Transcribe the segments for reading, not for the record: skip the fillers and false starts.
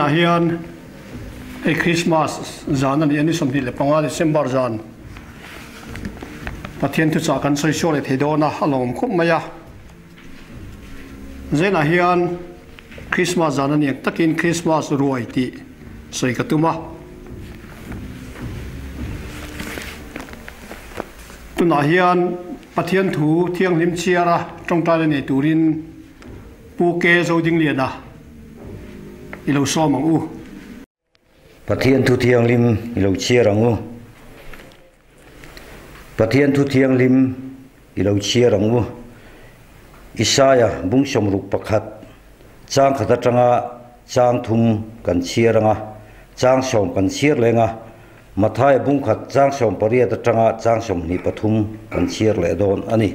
Zaninah hian hei Christmas zan a ni a, ni 25 December zan Pathian thuchah kan sawi suak leh thei dawn a, a lawm khawp mai a. Zaninah hian Christmas zan a ni ang takin Christmas ruai tih sawi ka tum a. Tunah hian Pathian thu thianghlim chhiara tawngtaina nei turin Pu Ke Zodingliana i lo sawm ang u. Pathian thu thianghlim i lo chhiar ang u. Pathian thu thianghlim i lo chhiar ang u. Isaia bung 61 chang khat atanga chang thum kan chhiar ang a, chang sawm kan chhiar leng a, Mathaia bung khat chang 18 atanga chang 23 kan chhiar leh dawn a ni.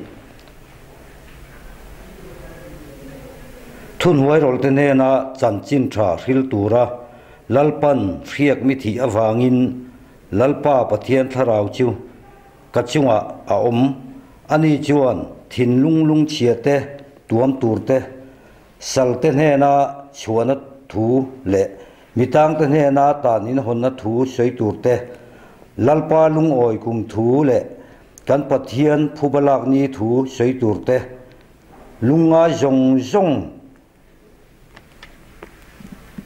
Thunhuairawlhte hnena chanchin tha hril tura Lalpan hriak mi thih avangin Lalpa Pathian thlarau chu ka chungah a awm. Ani chuan thinlung lungchhia te tuam tur te, salte hnena chhuahna thu leh mitangte hnena tan inhawnna thu sawi tur te, Lalpa lungawi kum thu leh Kan Pathian phuba lak ni thu sawi tur te, lungngai zawng zawng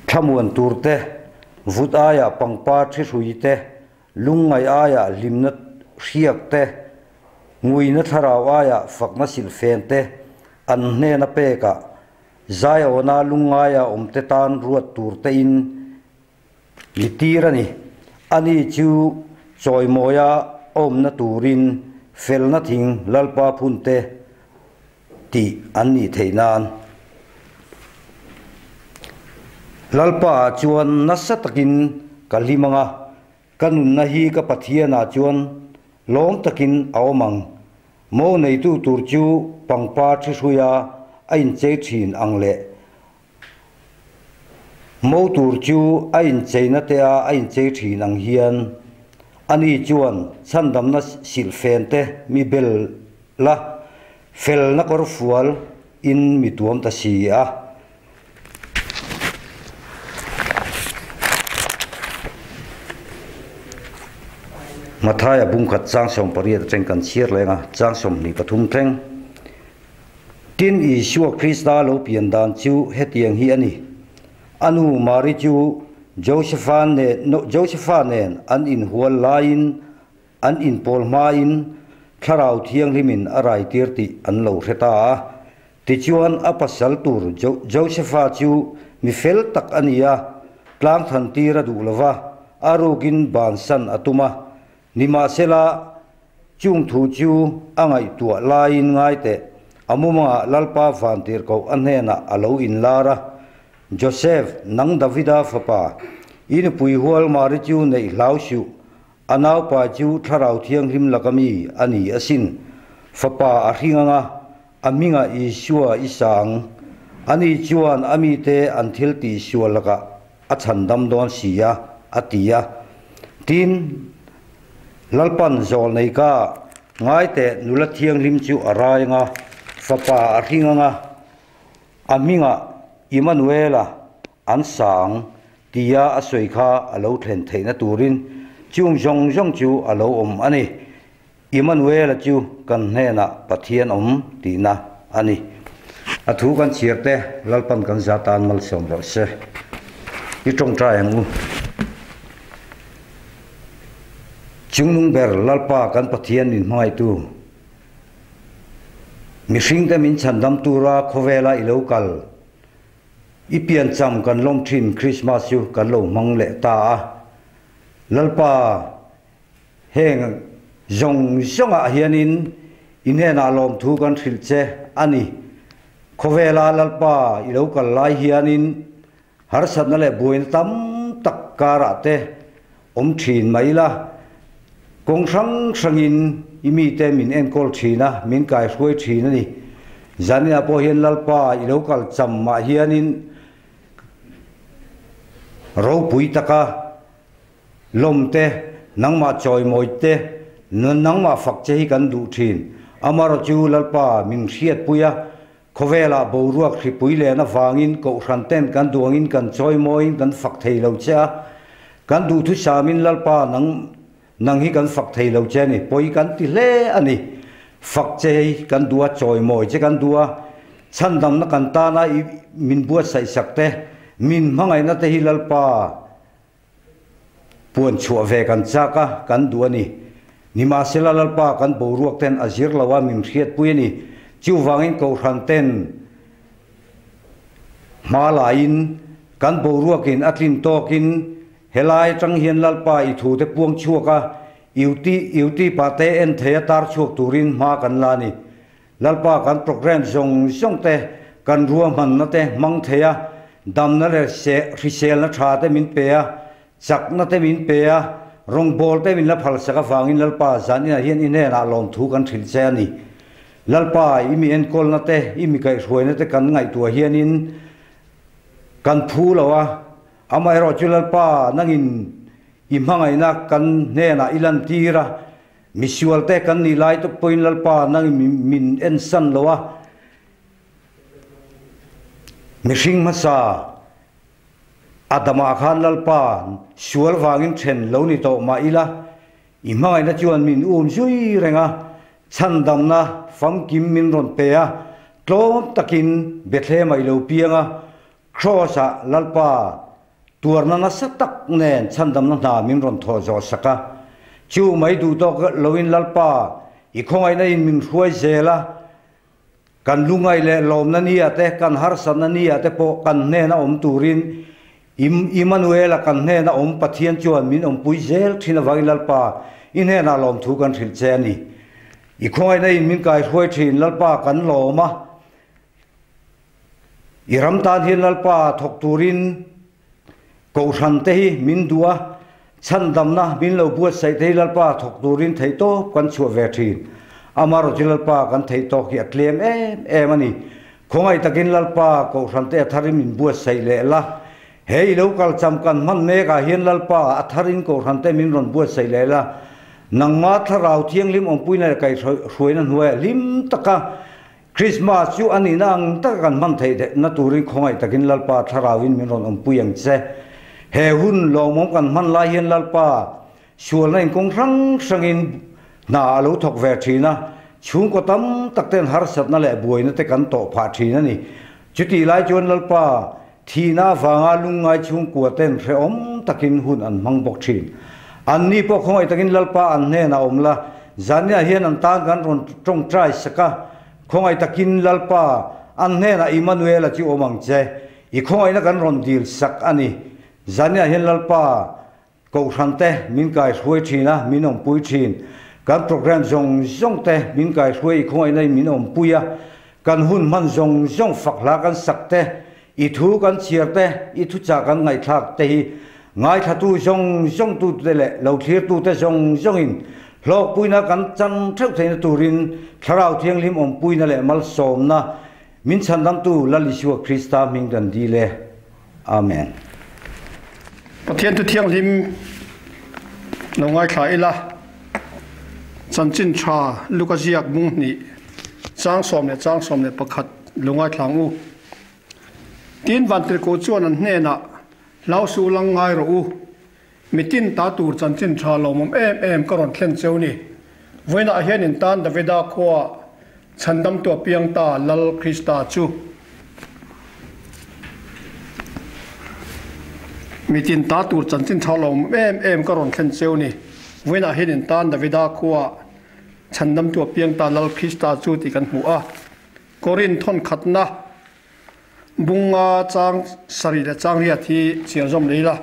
thlamuan tur te, vut aiah pangpar thi hrui te, lungngai aiah hlimna hriak te, nguina thlarau aiah fakna silhfen te an hnena pekah Zaiawna lungngaia awmte tan ruat tur tein Mi tir a ni. Ani chu chawimawia awmna turin felna thing Lalpa phunte tih an nih theih nan. Lalpa ah chuan nasa takin ka hlim ang a, ka nunna hi ka Pathian ah chuan lawm takin a awm ang. Mo neitu tur chu pangpar thi hruia a inchei thin ang leh Mo tur chu a incheina te a a inchei thin ang hian ani chuan chhandamna silhfen te mi bel la felna kawr fual in mi tuam ta si a. Mathaia bungkhat chang 18 atang kan chhiar leng a, chang 23 thleng. Tin, Isua Krista lo pian dan chu hetiang hi a ni, A nu Mari chu Josefa nen Josefa nen an inhual laiin an inpawl hmain Thlarau Thianghlimin a raitir tih an lo hre ta a. Tichuan a pasal tur Josefa chu mi fel tak a ni a, tlangthan tir a duh lo va, a rukin bansan a tum a. Nimahsela, chung thu chu a ngaihtuah laiin ngai teh, a mumangah Lalpa vantirhkoh a hnenah a lo inlar a, Joseph, nang Davida fapa, i nupui hual Mari chu neih hlau suh, a naupa chu Thlarau Thianghlim laka mi a ni asin, fapa a hring anga a hmingah Isua i sang, ani chuan a mite an thil tihsual lakah a chhandam dawn si a, a ti a. Tin, Lalpan zawl nei ka ngai teh nula thianghlim chu a rai anga, fapa a hring anga, a hmingah Immanuela an sang tia a sawi kha a lo thlen theihna turin chung zawng zawng chu a lo awm a ni. Immanuela chu kan hnenah Pathian awm tihna a ni. A thu kan chhiar te Lalpan kan za tan malsawm rawh se. I tawngtai ang u. Chungnung ber Lalpa kan Pathian min hmangaihtu, mihringte min chhandam tura khawvela i lo kal, i piancham kan lawm thin Krismas chu kan lo hmang leh ta a. Lalpa Heng zawng zawngah hianin i hnenah lawmthu kan hrilh che a ni. Khawvela Lalpa i lo kal lai hianin harsatna leh buaina tam tak karah te awm thin mai la, kawng hrang hrangin i mite min enkawl thin a, min kaihruai thin a ni. Zaninah pawh hian Lalpa i lo kal cham mah hianin ropui taka Lawm te, nangmah chawimawi te, nangmah fak che hi kan duh thin. Amarawh chu Lalpa min hriatpui a. Khawvelah boruak hripui len avangin Kohhran ten kan duangin kan chawimawiin kan fak thei lo che a, kan duhthusamin Lalpa nang nang hi kan fak thei lo che a ni, pawi kan ti hle a ni. Fak che hi kan duh a, chawimawi che kan duh a, chhandamna kan tana i min buatsaihsak te, min hmangaihna te hi Lalpa Puan chhuah ve kan chak a, kan duh a ni. Nimahsela Lalpa kan boruak ten a zir lo a, min hriatpui a ni. Chuvangin Kohhran ten hma laiin kan boruakin a tlin tawkin helai atang hian Lalpa i thute puang chhuak a, Iuti pah te en thei a tar chhuak turin hma kan la a ni. Lalpa kan programme zawng zawng te, kan ruahmanna te hmang thei a, damna leh hriselna tha te min pe a, chakna te min pe a, rawngbâwl te min la phalsak avangin Lalpa zan inah hian i hnenah lawmthu kan hrilh che a ni. Lalpa, i mi enkawlna te, i mi kaihhruaina te kan ngaihtuah hianin kan phu lo a, amaherawhchu chu Lalpa nangin i hmangaihna kan hnenah i lantir a, Misual te kan nih lai te pawhin Lalpa nangin min ensan lo a, mihring hmasa Adama khan Lalpa sual vangin then lo ni tawh mah ila, i hmangaihna chuan min um zui reng a, chhandamna famkim min rawn pe a, tlawm takin Bethlehem ah i lo piang a, Kraws-ah Lalpa tuarna nasa tak nen chhandamna hna min rawn thawh zawh sak a. Chu mai duh tawk loin Lalpa i khawngaihna in min hruai zel a, kan lungaih leh lawmna nia te, kan harsatna nia te pawh kan hnena awm turin Immanuela kan hnena awm Pathian chuan min awmpui zel thin avangin Lalpa i hnenah lawmthu kan hrilh che a ni. I khawngaihna in min kaihruai thin Lalpa kan lawm a. I ram tan hian Lalpa thawk turin Kohhran te hi min duh a, chhandamna min lo buatsaih te hi Lalpa thawk turin theihtawp kan chhuah ve thin. Amaherawhchu chu Lalpa kan theihtawk hi a tlem em em a ni. Khawngaih takin Lalpa Kohhran te a tharin min buatsaih leh la. He i lo kal cham kan hman mekah hian Lalpa a tharin Kohhran te min rawn buatsaih leh la. Nangmah Thlarau Thianghlim awmpuina leh kaihhruaina hnuaiah hlim taka Christmas chu a nihna ang taka kan hman theih na turin khawngaih takin Lalpa Thlarauin min rawn awmpui ang che. He hun lawmawm kan hman lai hian Lalpa sualna inkawng hrang hrangin hna a lo thawk ve thin a, chhungkaw tam tak ten harsatna leh buaina te kan tawh phah thin a ni. Chutih lai chuan Lalpa thihna avanga lungngai chhungkua ten hrehawm takin hun an hmang bawk thin. Anni pawh khawngaih takin Lalpa an hnenah awm la, zaniah hian an tan kan rawn tawngtai sak a, khawngaih takin Lalpa an hnenah Immanuela chu awm ang che, i khawngaihna kan rawn dil sak a ni. Zaniah hian Lalpa Kohhran te min kaihruai thin a, min awmpui thin. Kan programme zawng zawng te min kaihruai i khawngaihna in min awmpui a, kan hun hman zawng zawng fak hla kan sak te, i thu kan chhiar te, i thuchah kan ngaihthlak te hi ngaithlatu zawng zawng tute leh lo thlirtute zawng zawngin hlawkpuina kan chan theuh theihna turin Thlarau Thianghlim awmpuina leh malsawmna min chhandamtu Lal Isua Krista hming kan dil e. Amen. Pathian thu thianghlim lo ngaithla ila, Chanchin tha Luka ziak bung hnih chang sawm leh chang 11 lo ngaithla ang u. Tin Vantirhkoh chuan an hnenah, Hlau suh lang ngai rawh u, mitin ta tur chanchin tha lawmawm em em ka rawn thlen cheu ni. Vawiinah hian in tan Davida khuaah Chhandamtu a piang ta Lal Krista chu. Mitin ta tur chanchin tha lawmawm em em ka rawn thlen cheu ni. Vawiinah hian in tan Davida khuaah Chhandamtu a piang ta Lal Krista chu tih kan hmu a. Korin thawnkhatna Bunga chang sarih leh chang riat hi chhiar zawm leh ila.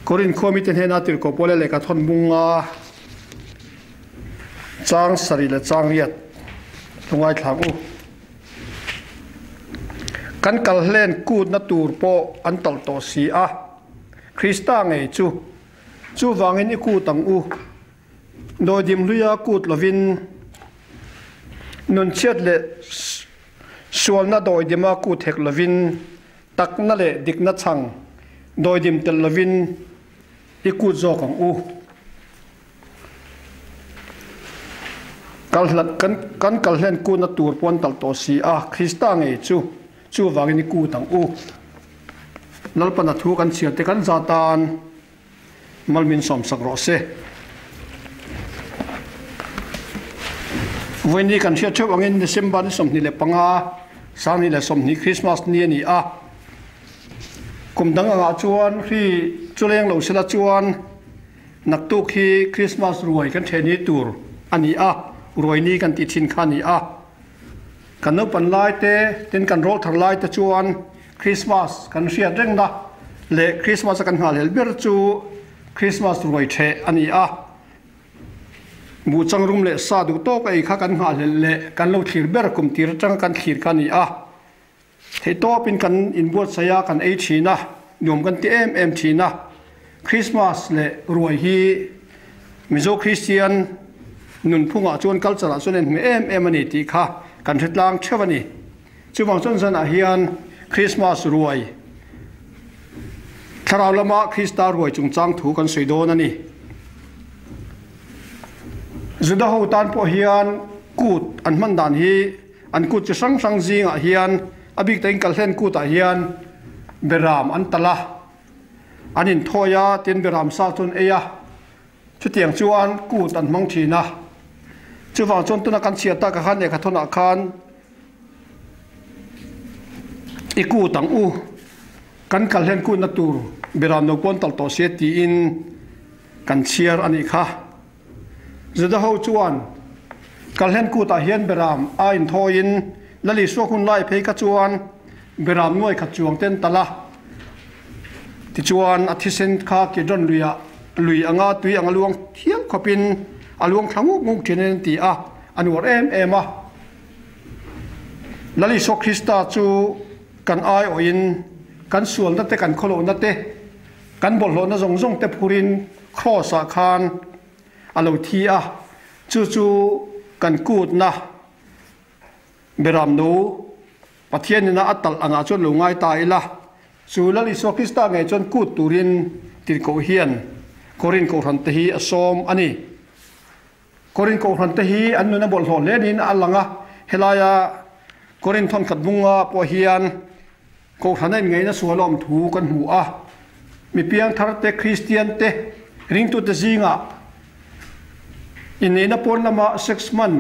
Korin khua mite hnena tirhkoh pawl leh lehkha thawn bunga chang sarih leh chang riat thu ngaithlak u. Kan kal hlen kutna tur pawh an talh tawh si a, Krista ngei chu chuvangin i kut ang u. Dawidim hluia kut lovin nunchhiat leh sualna dawidima kut hek lovin takna leh dikna chhang dawidim telh lovin i kut zawk ang u. Kan kal hlen kutna tur pawh an talh tawh si a, Krista ngei chu chuvangin i kut ang u. Lalpana thu kan chhiar te kan za tan mal min sawmsak rawh se. Vawiin kan hriat theuh angin December ni 25, 2020 Christmas ni a ni a. Kum dang angah chuan hri chu leng lo sela chuan Naktuk hi Christmas ruai kan then ni tur a ni a, ruai ni kan tih thin kha a ni a. Kan naupan lai te, tin kan rawl thar lai te chuan Christmas kan hriat rengna leh Christmas a kan nghalhel ber chu Christmas ruai theh a ni a. Buhchang rum leh sa duh tawk ei kha kan nghalhel leh kan lo thlir ber kum tir atanga kan thlir kha a ni a. Theihtawpin kan inbuatsaih a, kan ei thin a, nuam kan ti em em thin a. Christmas leh ruai hi Mizo Kristian nunphungah chuan culture ah chuan a inhmeh em em a ni tih kha kan hre tlang theuh a ni. Chuvang chuan zanah hian Christmas ruai, thlarau lama Krista ruai chungchang thu kan sawi dawn a ni. Juda ho tan pawh hian kut an hman dan hi An kut chi hrang hrang zingah hian a bik takin Kalhlen kutah hian beram an talh a, an inthawi a, tin beram sa chu an ei a, chutiang chuan kut an hmang thin a. Chuvang chuan tuna kan chhiar tak ah khan lehkha thawnah khan i kut ang u, kan Kalhlen kutna tur beram no pawn talh tawh sia tiin kan chhiar a nih kha. Juda ho chuan Kalhlen kutah hian Beram a inthawiin Lal Isua hun lai phei kha chuan Beram nuai khat chuang ten talh a. Tichuan a thisen kha Kidron luiah lui anga tui anga luang thial khawpin a luang thla nguk nguk thin an ti a, a nuar em em a. Lal Isua Krista chu kan aiawhin kan sualna te kan khawlohna te kan bawlhhlawhna zawng zawng te phurin Kraws ah khan a lo thi a, chu chu kan kutna Beramnu Pathian ina a talh angah chuan lo ngai ta ila, chu Lal Isua Krista ngei chuan kut turin tirhkoh hian Korin kohhran te hi a sawm a ni. Korin kohhran te hi an nun a bawlhhlawh hle niin a lang a, helaia Korin thawnkhat bunga pawh hian Kohhran a inngaihna sual a awm thu kan hmu a, mi piangthar te, Kristian te, ringtute zingah inneihna pawn lama sex hman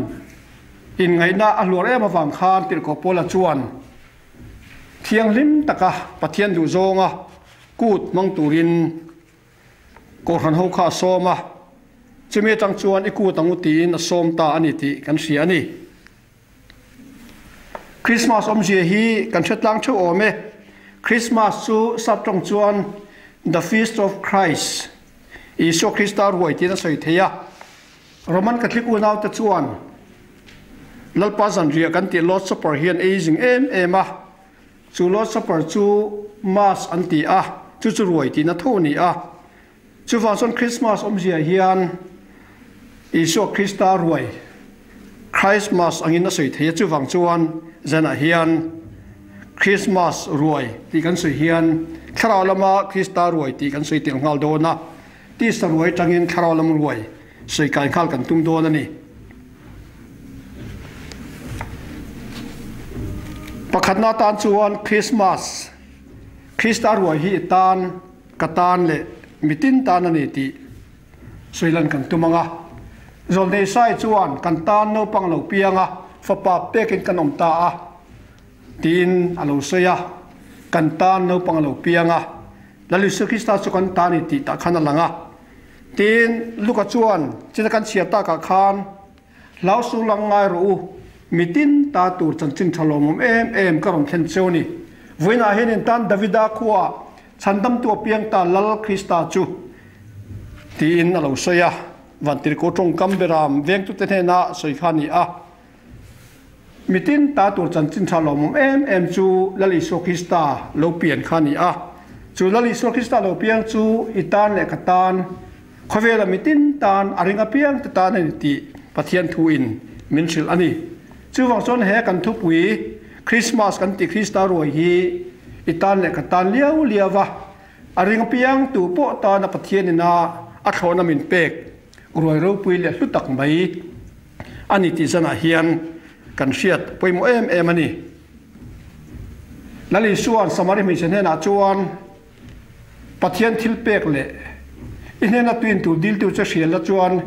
inngaihna a hluar em avang khan Tirhkoh Paula chuan thianghlim taka Pathian duhzawnga kut hmang turin Kohhran ho kha a sawm a, chumi atang chuan i kut ang u tiin a sawm ta a ni tih kan hria a ni. Christmas awmzia hi kan hre tlang theuh awm e. Christmas chu sap tawng chuan The Feast of Christ, Isua Krista ruai tiin a sawi thei a. Roman Catholic unaute chuan Lalpa zanriah kan tih Lord's Supper hi an ei zing em em a. Chu Lord's Supper chu Mass an ti a, chu chu ruai tihna tho a ni a. Chuvang chuan Christmas awmzia hian Isua Krista ruai, Christmas angin a sawi thei a, chuvang chuan zanah hian Christmas ruai tih kan sawi hian thlarau lama Krista ruai tih kan sawi tel nghal dawn a, tisa ruai atangin thlarau lam ruai sawi kai nghal kan tum dawn a ni. Pakhatna atan chuan Christmas, Krista ruai hi i tan Ka tan leh mitin tan a ni tih sawilan kan tum ang a. Zawlnei Sai chuan kan tan naupang lo piang a, fapa pekin kan awm ta a tiin a lo sawi a. Kan tan naupang lo piang a, Lal Isua Krista chu kan ta a ni tih tah khan a lang a. Tin, Luka chuan china kan chhiar takah khan Hlau su lang ngai rawh u, mitin ta tur chanchin tha lawmawm em em ka rawn thlen cheu a ni. Vawiinah hian in tan Davida khuaah chhandamtu a piang ta Lal Krista chu tiin a lo sawi a, Vantirhkoh tawngkam beram vengtute hnena sawi kha a ni a. Mitin ta tur chanchin tha lawmawm em em chu Lal Isua Krista lo pian kha a ni a. Chu Lal Isua Krista lo piang chu i tan leh ka tan, Khawvela mitin tan a ring apiang te tan a ni tih Pathian thu in min hrilh a ni. Chuvang chuan he kan thupui Christmas kan tih Krista ruai hi i tan leh ka tan liau liau va, a ring apiang tu pawh tana Pathian ina a thlawhna min pek ruai ropui leh hlu tak mai a ni tih zanah hian kan hriat pawimawh em em a ni. Lal Isua'n Samari hmeichhe hnenah chuan, Pathian thil pek leh i hnena tuin tur diltu che hrial la chuan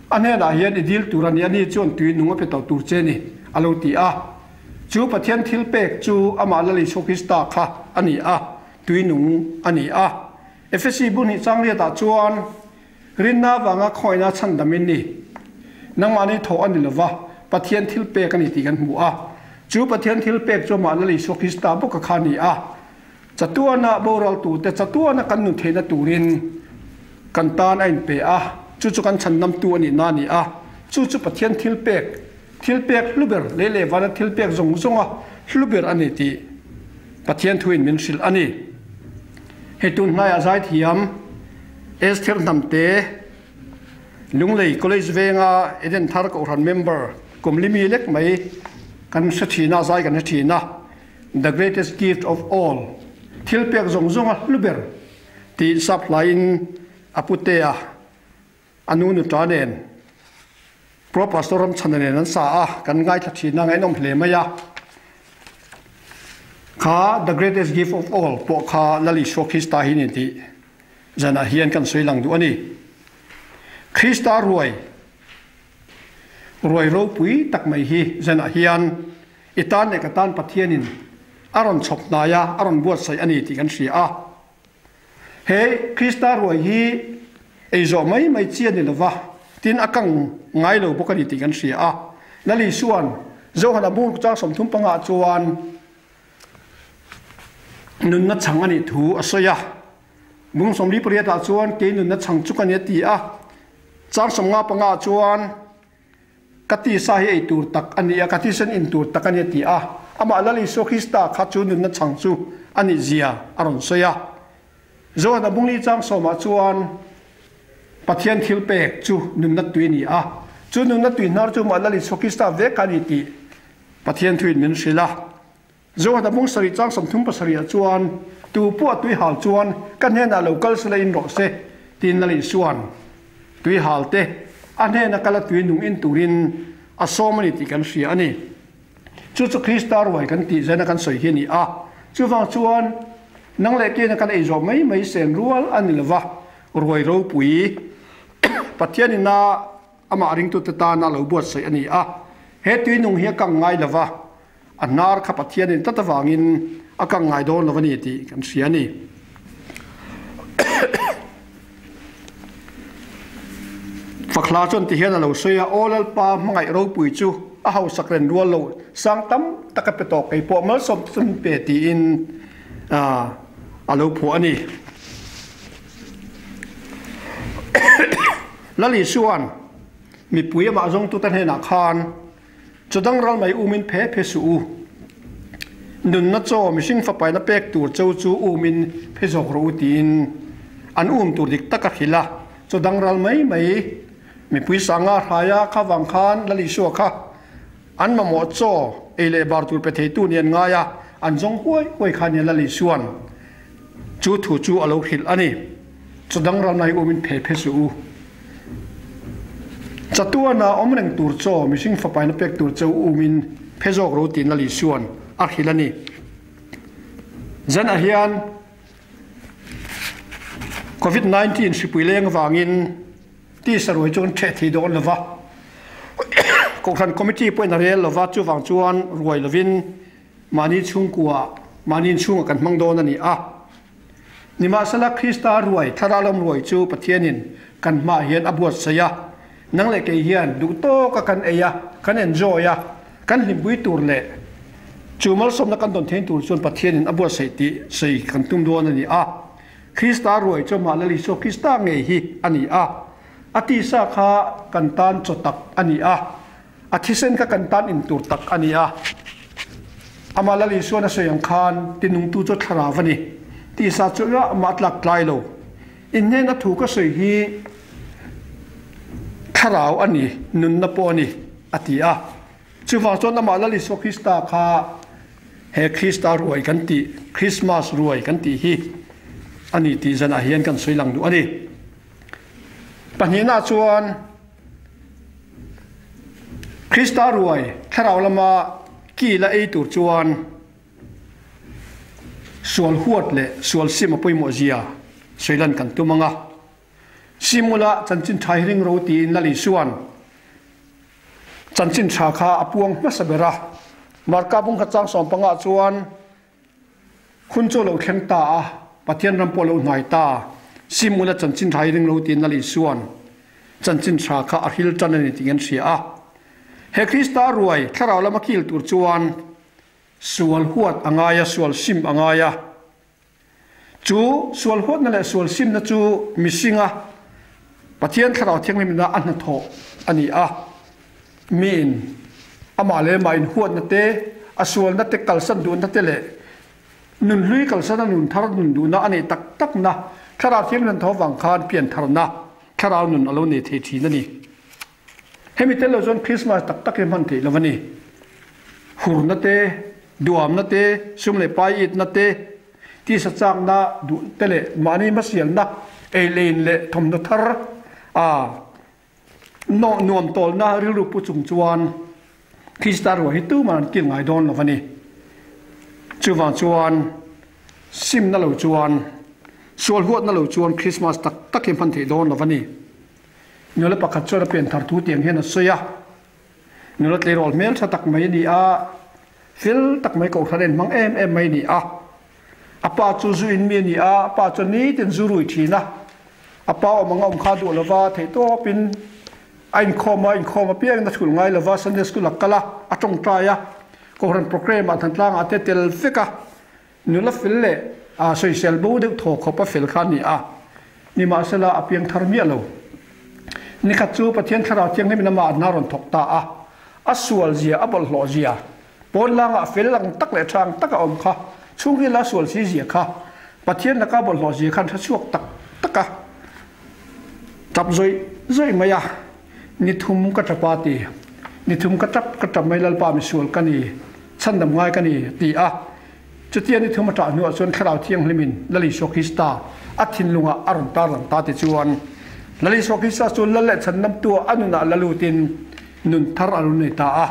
a hnenah hian i dil tur a ni, ani chuan tui nung a pe tawh tur che ni, a lo ti a. Chu Pathian thil pek chu amah Lal Isua Krista kha a ni a, tui nung a ni a. Efesi bu hnih changriatah chuan, Rinna avanga khawina chhandam in ni. Nangmahni thawh a ni lova, Pathian thil pek a ni tih kan hmu a. Chu Pathian thil pek chu amah Lal Isua Krista bawka kha a ni a. Chatuana boraltute chatuana kan nun theihna turin kan tan a inpe a, chu chu kan chhandamtu a nihna a ni a. Chu chu Pathian thil pek, thil pek hlu ber, lei leh vana thil pek zawng zawnga hlu ber a ni tih Pathian thuin min hrilh a ni. Hei tun hnaiah zaithiam Esther Hnamte, Lunglei College venga Eden Thar Kohhran member kum limi lek mai kan hre thin a, zai kan hre thin a, The Greatest Gift of All, Thil pek zawng zawnga hlu ber tih sap hlaiin a putea a nu nuta nen Pro Pastor Ramchhana nen an sa a, kan ngaithla thin a, ngainawm hle mai a. Kha The Greatest Gift of All pawh kha Lal Isua Krista hi ni tih zanah hian kan sawi lang duh a ni. Krista ruai, ruai ropui tak mai hi zanah hian i tan leh ka tan Pathianin a rawn chhawp hnai a, a rawn buatsaih a ni tih kan hria a. He Krista ruai hi ei zawh mai mai chi a ni lova, tin a kang ngai lo bawk a ni tih kan hria a. Lal Isua'n Johana bung chang 30 pangah chuan nunna chhang a nih thu a sawi a. Bung 48 ah chuan kei nunna chhang chu ka ni a ti a. Chang 50 pangah chuan Ka tisa hi ei tur tak a ni a, ka thisen in tur tak a ni a ti a. Amah Lal Isua Krista kha chu nunna chhang chu a nih zia a rawn sawi a. Johana bungli chang sawmah chuan Pathian thil pek chu nunna tui a ni a, chu nunna tui hnar chu amah Lal Isua Krista vek a ni tih Pathian thuin min hrilh a. Johana bung sarih chang 30 pasarihah chuan tu pawh a tui hal chuan ka hnenah lo kal sela in rawh se tiin Lal Isua'n tui hal te a hnena kal a tui nung in turin a sawm a ni tih kan hria a ni. Chu chu Krista ruai kan tih zena kan sawi hi a ni a. Chuvang chuan nang leh keina kan ei zawh mai mai sen rual a ni lova, ruai ropui Pathian ina amah ringtute tana lo buatsaih a ni a. He tui nung hi a kang ngai lova, A hnar kha Pathianin tlat avangin a kang ngai dawn lo a ni tih kan hria a ni. Fakhla chuan tihian a lo sawi a, Aw Lalpa, hmangaih ropui chu a hausak ren rual lo, sang tam tak a pe tawh, kei pawh malsawm te chu min pe tiin a lo phuah a ni. Lal Isua'n mipui amah zawngtute hnenah khan, Chaw dang ral mai umin phe phe suh u. Nunna chaw mihring fapaina pek tur cheu chu umin phe zawk rawh u tiin an um tur dik tak a hrilh a. Chaw dang ral mai mai mipui sanga hraia kha vang khan Lal Isua kha an mamawh chaw ei leh bar tur pe theitu nih an ngai a, an zawng huai huai kha nia Lal Isua'n chu thu chu a lo hrilh a ni. Chaw dang ral mai umin phe phe suh u. Chatuana awm reng tur chaw mihring fapaina pek tur cheu umin phe zawk ro tiin Lal Isua'n a hrilh a ni. Zanah hian Covid 19 hripui leng avangin tisa ruai chu kan ṭheh thei dawn lo va, Kohhran Committee pawhin a rel lo va, chuvang chuan ruai lovin mahni chhungkua, mahni inchhungah kan hmang dawn a ni a. Nimahsela, Krista ruai, Thlarau lam ruai chu Pathianin kan hmaah hian a buatsaih a. Nang leh kei hian duh tawka kan ei a, kan enjoy a, kan hlimpui tur leh chu malsawmna kan dawn thein tur chuan Pathianin a buatsaih tih sawi kan tum dawn a ni a. Krista ruai chu amah Lal Isua Krista ngei hi a ni a. A tisa kha kan tan chaw tak a ni a. A thisen kha kan tan in tur tak a ni a. Amah Lal Isuan a sawi ang khan tinungtu chu thlarau a ni. Tisa chu engah mah a tlak tlai lo. In hnena thu ka sawi hi thlarau a ni, nunna pawh a ni, a ti a. Chuvang chuan amah Lal Isua Krista kha he Krista ruai kan tih, Christmas ruai kan tih hi a ni tih zanah hian kan sawi lang duh a ni. Pahnihna chuan. Krista ruai thlarau lama kil a ei tur chuan sual huat leh sual sim a pawimawh zia sawilan kan tum ang a. Simula chanchin tha hi ring ro tiin Lal Isua'n chanchin tha kha a puang hmasa ber a. Marka bung khat chang sawmpangah chuan Hun chu a lo thleng ta a, Pathian ram pawh a lo hnai ta. Simula chanchin tha hi ring lo tiin Lal Isua'n chanchin tha kha a hril tan a ni tih an hria a. He Krista ruai thlarau lama kil tur chuan sual huat a ngai a, sual sim a ngai a. Chu sual huatna leh sual simna chu mihringa Pathian Thlarau Thianghlimna a hnathawh a ni a. Miin amah leh amah inhuatna te, a sualna te kalsan duhna te leh nunhlui kalsana nun thar nun duhna a neih tak takna Thlarau Thianghlim hnathawh avang khan piantharna Thlarau nun a lo nei thei thin a ni. Hemi tel lo chuan Christmas tak tak hi hman theih lo a ni. Hurna te, duamna te, sum leh pai itna te, tisa chakna duh te leh mahni hmasialna ei lein leh thawmhnaw thar a nawh nuam tawlna rilru pu chung chuan Krista ruah hi tuman an kil ngai dawn lo a ni. Chuvang chuan simna lo chuan, sual huatna lo chuan Christmas tak tak hi hman theih dawn lo a ni. Nula pakhat chuan a pianthar thu tiang hian a sawi a, Nula tleirawl hmel tha tak mai a ni a, fel tak mai kohhran en hmang em em mai a ni a. A pa chu zu in mi a ni a, a pa chuan nitin zu rui thin a. A pa awm anga awm kha duh lova theihtawpin a inkhawm a, inkhawm apiangin a thulh ngai lova, Sunday school a kal a, a tawngtai a, kohhran programme ah Thantlangah te tel vek a. Nula fel leh a sawisel bo deuh thaw khawp a fel kha a ni a, nimahsela a piang thar miah lo. Nikhat chu Pathian Thlarau Thianghlimin amah hna rawn thawk ta a, a sual zia, a bawlhhlawh zia, pawnlangah fel ang tak leh tha ang tak a awm kha, chhungrila a sual si zia kha, Pathian laka bawlhhlawh zia khan hre chhuak tak tak a, tap zawih zawih mai a, Ni thum ka tap a ti, ni thum ka tap ka tap mai Lalpa misual ka ni, chhandam ngai ka ni, ti a. Chutia ni thum a ṭah hnuah chuan Thlarau Thianghlimin Lal Isua Krista a thinlungah a rawn tarlang ta ti chuan Lal Isua Krista chu Lal leh chhandamtua a nunah la lutin nun thar a lo nei ta a.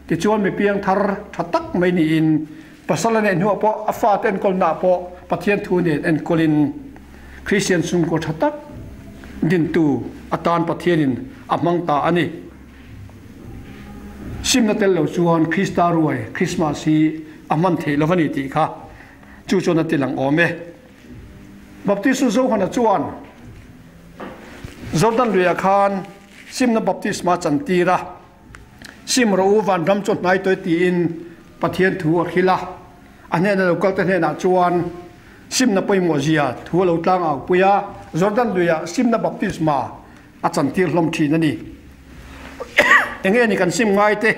Tichuan mi piang thar ṭha tak mai niin pasal a neih hnuah pawh a fate enkawlnaah pawh Pathian thu nen enkawlin Kristian chhungkaw ṭha tak dintu atan Pathianin a hmang ta a ni. Simna tel lo chuan Krista ruai Krismas hi a hman theih lo a ni tih kha chu chuan a ti lang awm e. Baptistu Johana chuan Jordan luiah khan simna baptisma chantir a, Sim rawh u, vanram chu hnai tawi tiin Pathian thu a hrilh a. A hnena lo kalte hnenah chuan simna pawimawh zia thu a lo tlang au pui a, Jordan luiah simna baptisma a chantir hlawm thin a ni. Enge ni kan sim ngai te?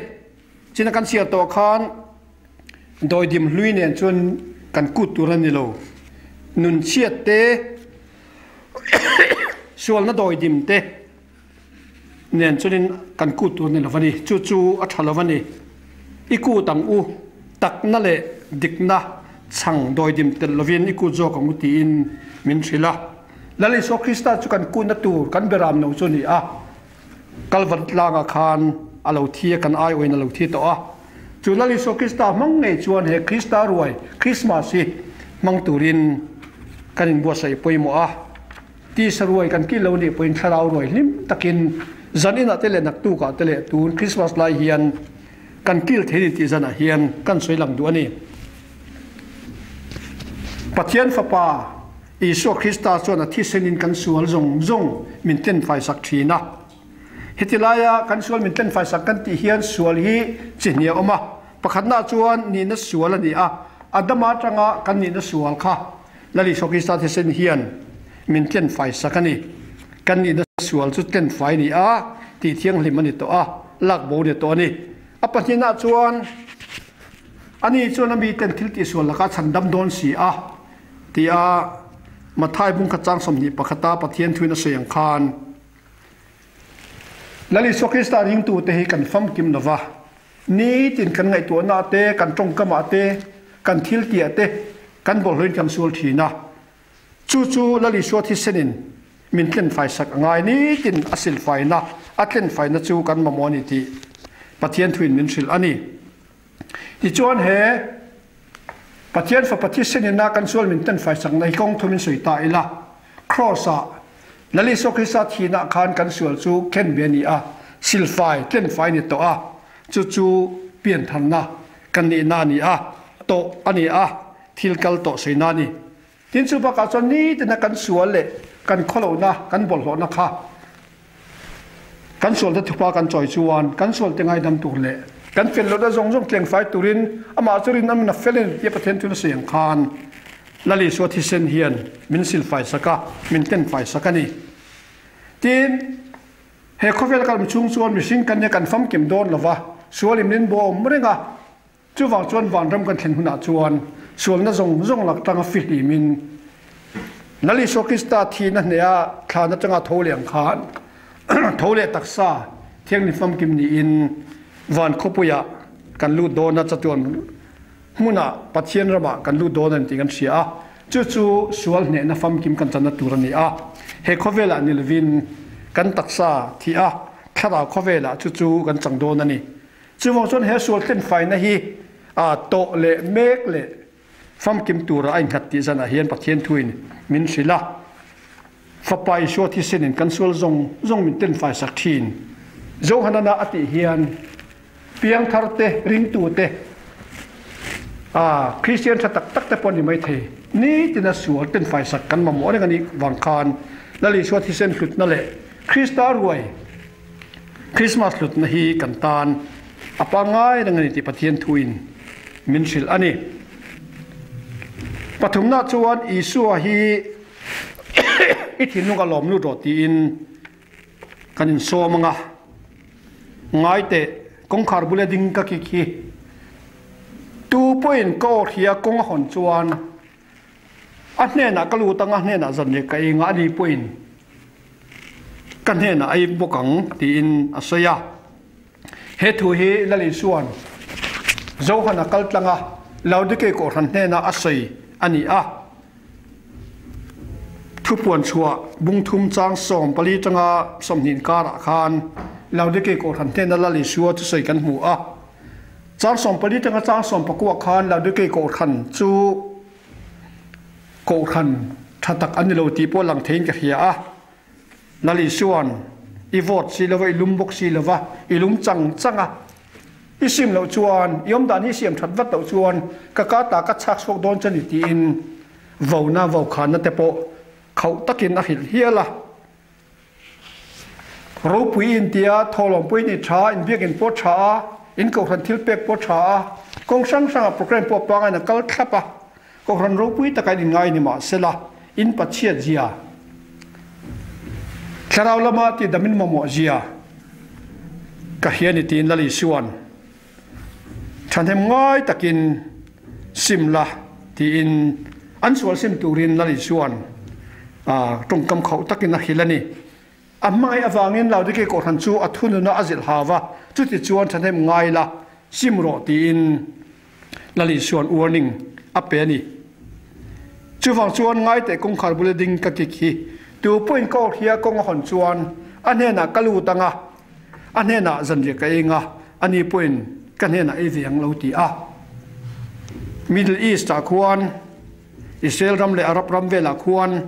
China kan chhiar tawh khan dawidim hlui nen chuan kan kut tur a ni lo. Nun chhiat te, sualna dawidim te nen chuanin kan kut tur a ni lo a ni. Chu chu a tha lo a ni. I kut ang u, takna leh dikna chhang dawidim telh lovin i kut zawk ang u tiin min hrilh a. Lal Isua Krista chu kan kutna tur kan beram lo chu a ni a, Kalvar tlangah khan a lo thi a, kan aiawhin a lo thi tawh a. Chu Lal Isua Krista hmang ngei chuan he Krista ruai, Christmas, hi hmang turin kan inbuatsaih pawimawh a. Tisa ruai kan kil lo nih pawhin thlarau ruai hlim takin zan inah te leh naktukah te leh tun Christmas lai hian kan kil thei ni tih zanah hian kan sawi lang duh a ni. Pathian Fapa Isua Krista chuan a thisenin kan sual zawng zawng min tlenfaisak thin a. Heti laia kan sual min tlenfaisak kan tih hian sual hi chi hnih a awm a. Pakhatnaah chuan nihna sual a ni a, Adama atanga kan nihna sual kha Lal Isua Krista thisen hian min tlenfaisak a ni. Kan nihna sual chu tlenfai a ni a, tih thianghlim a ni tawh a, lak bo a ni tawh a ni. A pahnihnaah chuan ani chuan a miten thil tihsual lakah chhandam dawn si a. Tia Mathai bungkhat chang 21a Pathian thuin a sawi ang khan, Lal Isua Krista ringtute hi kan famkim lo va, nitin kan ngaihtuahnaah te, kan tawngkamah te, kan thiltiah te kan bawlhhlawhin kan sual thin a. Chu chu Lal Isua thisenin min tlenfaisak a ngai. Nitin a silfaina, a tlenfaina chu kan mamawh a ni tih. Pathian thuin min hrilh a ni. Tichuan he Pathian Fapa thisen ina kan sual min ten faisakna hi kawng thumin sawi ta ila, Kraws-ah Lal Isua Krista thihna khan kan sual chu khen ve a ni a, silfai, tlenfai a ni tawh a, chu chu piantharna kan nihna a ni a, tawh a ni a, thil kal tawh sawiina a ni. Tin chu bakah chuan nitina kan sual leh kan khawlohna, kan bawlhhlawhna kha kan sualte thupa kan chawi chuan kan sualte ngaidam tur leh kan fel lohna zawng zawng tlengfai turin amah chu rinawmin a fel a ni tia Pathian thil a sawi ang khan Lal Isua thisen hian min silfai sak a, min tlenfai sak a ni. Tin, he khawvel kalm chhung chuan mihring kan nia kan famkim dawn lova, sual in min bawm reng a, Chuvang chuan vanram kan thlen hunah chuan sualna zawng zawng lak tanga fihlimin Lal Isua Krista thihna hneha thlan atanga tho leh ang khan tho leh taksa thianghlim famkim niin van khawpuiah kan lut dawn a, chatuan hmunah Pathian ramah kan lut dawn a ni tih kan hria a, chu chu sual hnehna famkim kan channa tur a ni a. He khawvelah ni lovin kan taksa thih a, thlarau khawvelah chu chu kan chang dawn a ni. Chuvang chuan he sual tlenfaina hi a tawh leh mek leh famkim tura a innghat tih zanah hian Pathian thuin min hrilh a. Fapa Isua thisenin kan sual zawng zawng min tlenfai sak thin. Johanana a tih hian piangthar te, ringtu te, a Kristian tha tak tak te pawh a ni maithei. Nitina sual tlenfai sak kan mamawh reng a nih vang khan Lal Isua thisen hlutna leh Krista ruai Christmas hlutna hi kan tan a pangngai reng a ni tih Pathian thuin min hrilh a ni. Pathumna chuan Isua hi i thinlung a lawm lut rawh tiin kan insawm ang a, ngai teh kawngkhar bula ding ka kik hi tu pawhin ka aw hria kawng a hawn chuan A hnenah ka lut ang, a hnenah zanriah ka ei ngah a ni pawhin ka hnenah a ip bawk ang tiin a sawi a. He thu hi Lal Isua'n Johana kal tlanga Laodikei Kohhran hnenah a sawi a ni a. Thupuan chhuah bungthum chang 14 tanga 20 karah khan Laodikei Kohhran hnena Lal Isua thusawi kan hmu a. Chang 14 tanga chang 19 khan Laodikei Kohhran chu Kohhran tha tak an ni lo tih pawh lang theiin ka hria a. Lal Isua'n i vote si lova, i lum bawk si lova, i lum chang chang a. I sim loh chuan, i awmdan hi siam that vat loh chuan ka ka ta ka chhak chhuak dawn che ni tiin vona vokhanna te pawh khauh takin a hrilh hial a. Ropui in tia thawhlawmpui ni tha, inbiakin pawh tha a, in kohhran thil pek pawh tha a, kawng hrang hrangah program pawh pangain a kal thlap a, kohhran ropui taka in inngai ni mahsela in pachhiat zia, thlarau lama tidam in mamawh zia ka hria ni tiin Lal Isua'n thahnem ngai takin sim la tiin an sual sim turin Lal Isua'n tawngkam khauh takin a hrilh a ni. A hmangaih avangin Laodikei Kohhran chu a thununa a zilh hau va, chutichuan thahnem ngai la, sim rawh tiin Lal Isua'n warning a pe a ni. Chuvang chuan ngaiteh kawngkhar bula ding ka kik hi tu pawhin ka awrhia kawng a hawn chuan a hnenah ka lut ang a, A hnenah zanriah ka ei nga, ani pawhin ka hnenah ei ve ang lo ti a. Middle East ah khuan, Israel ram leh Arab ram velah khuan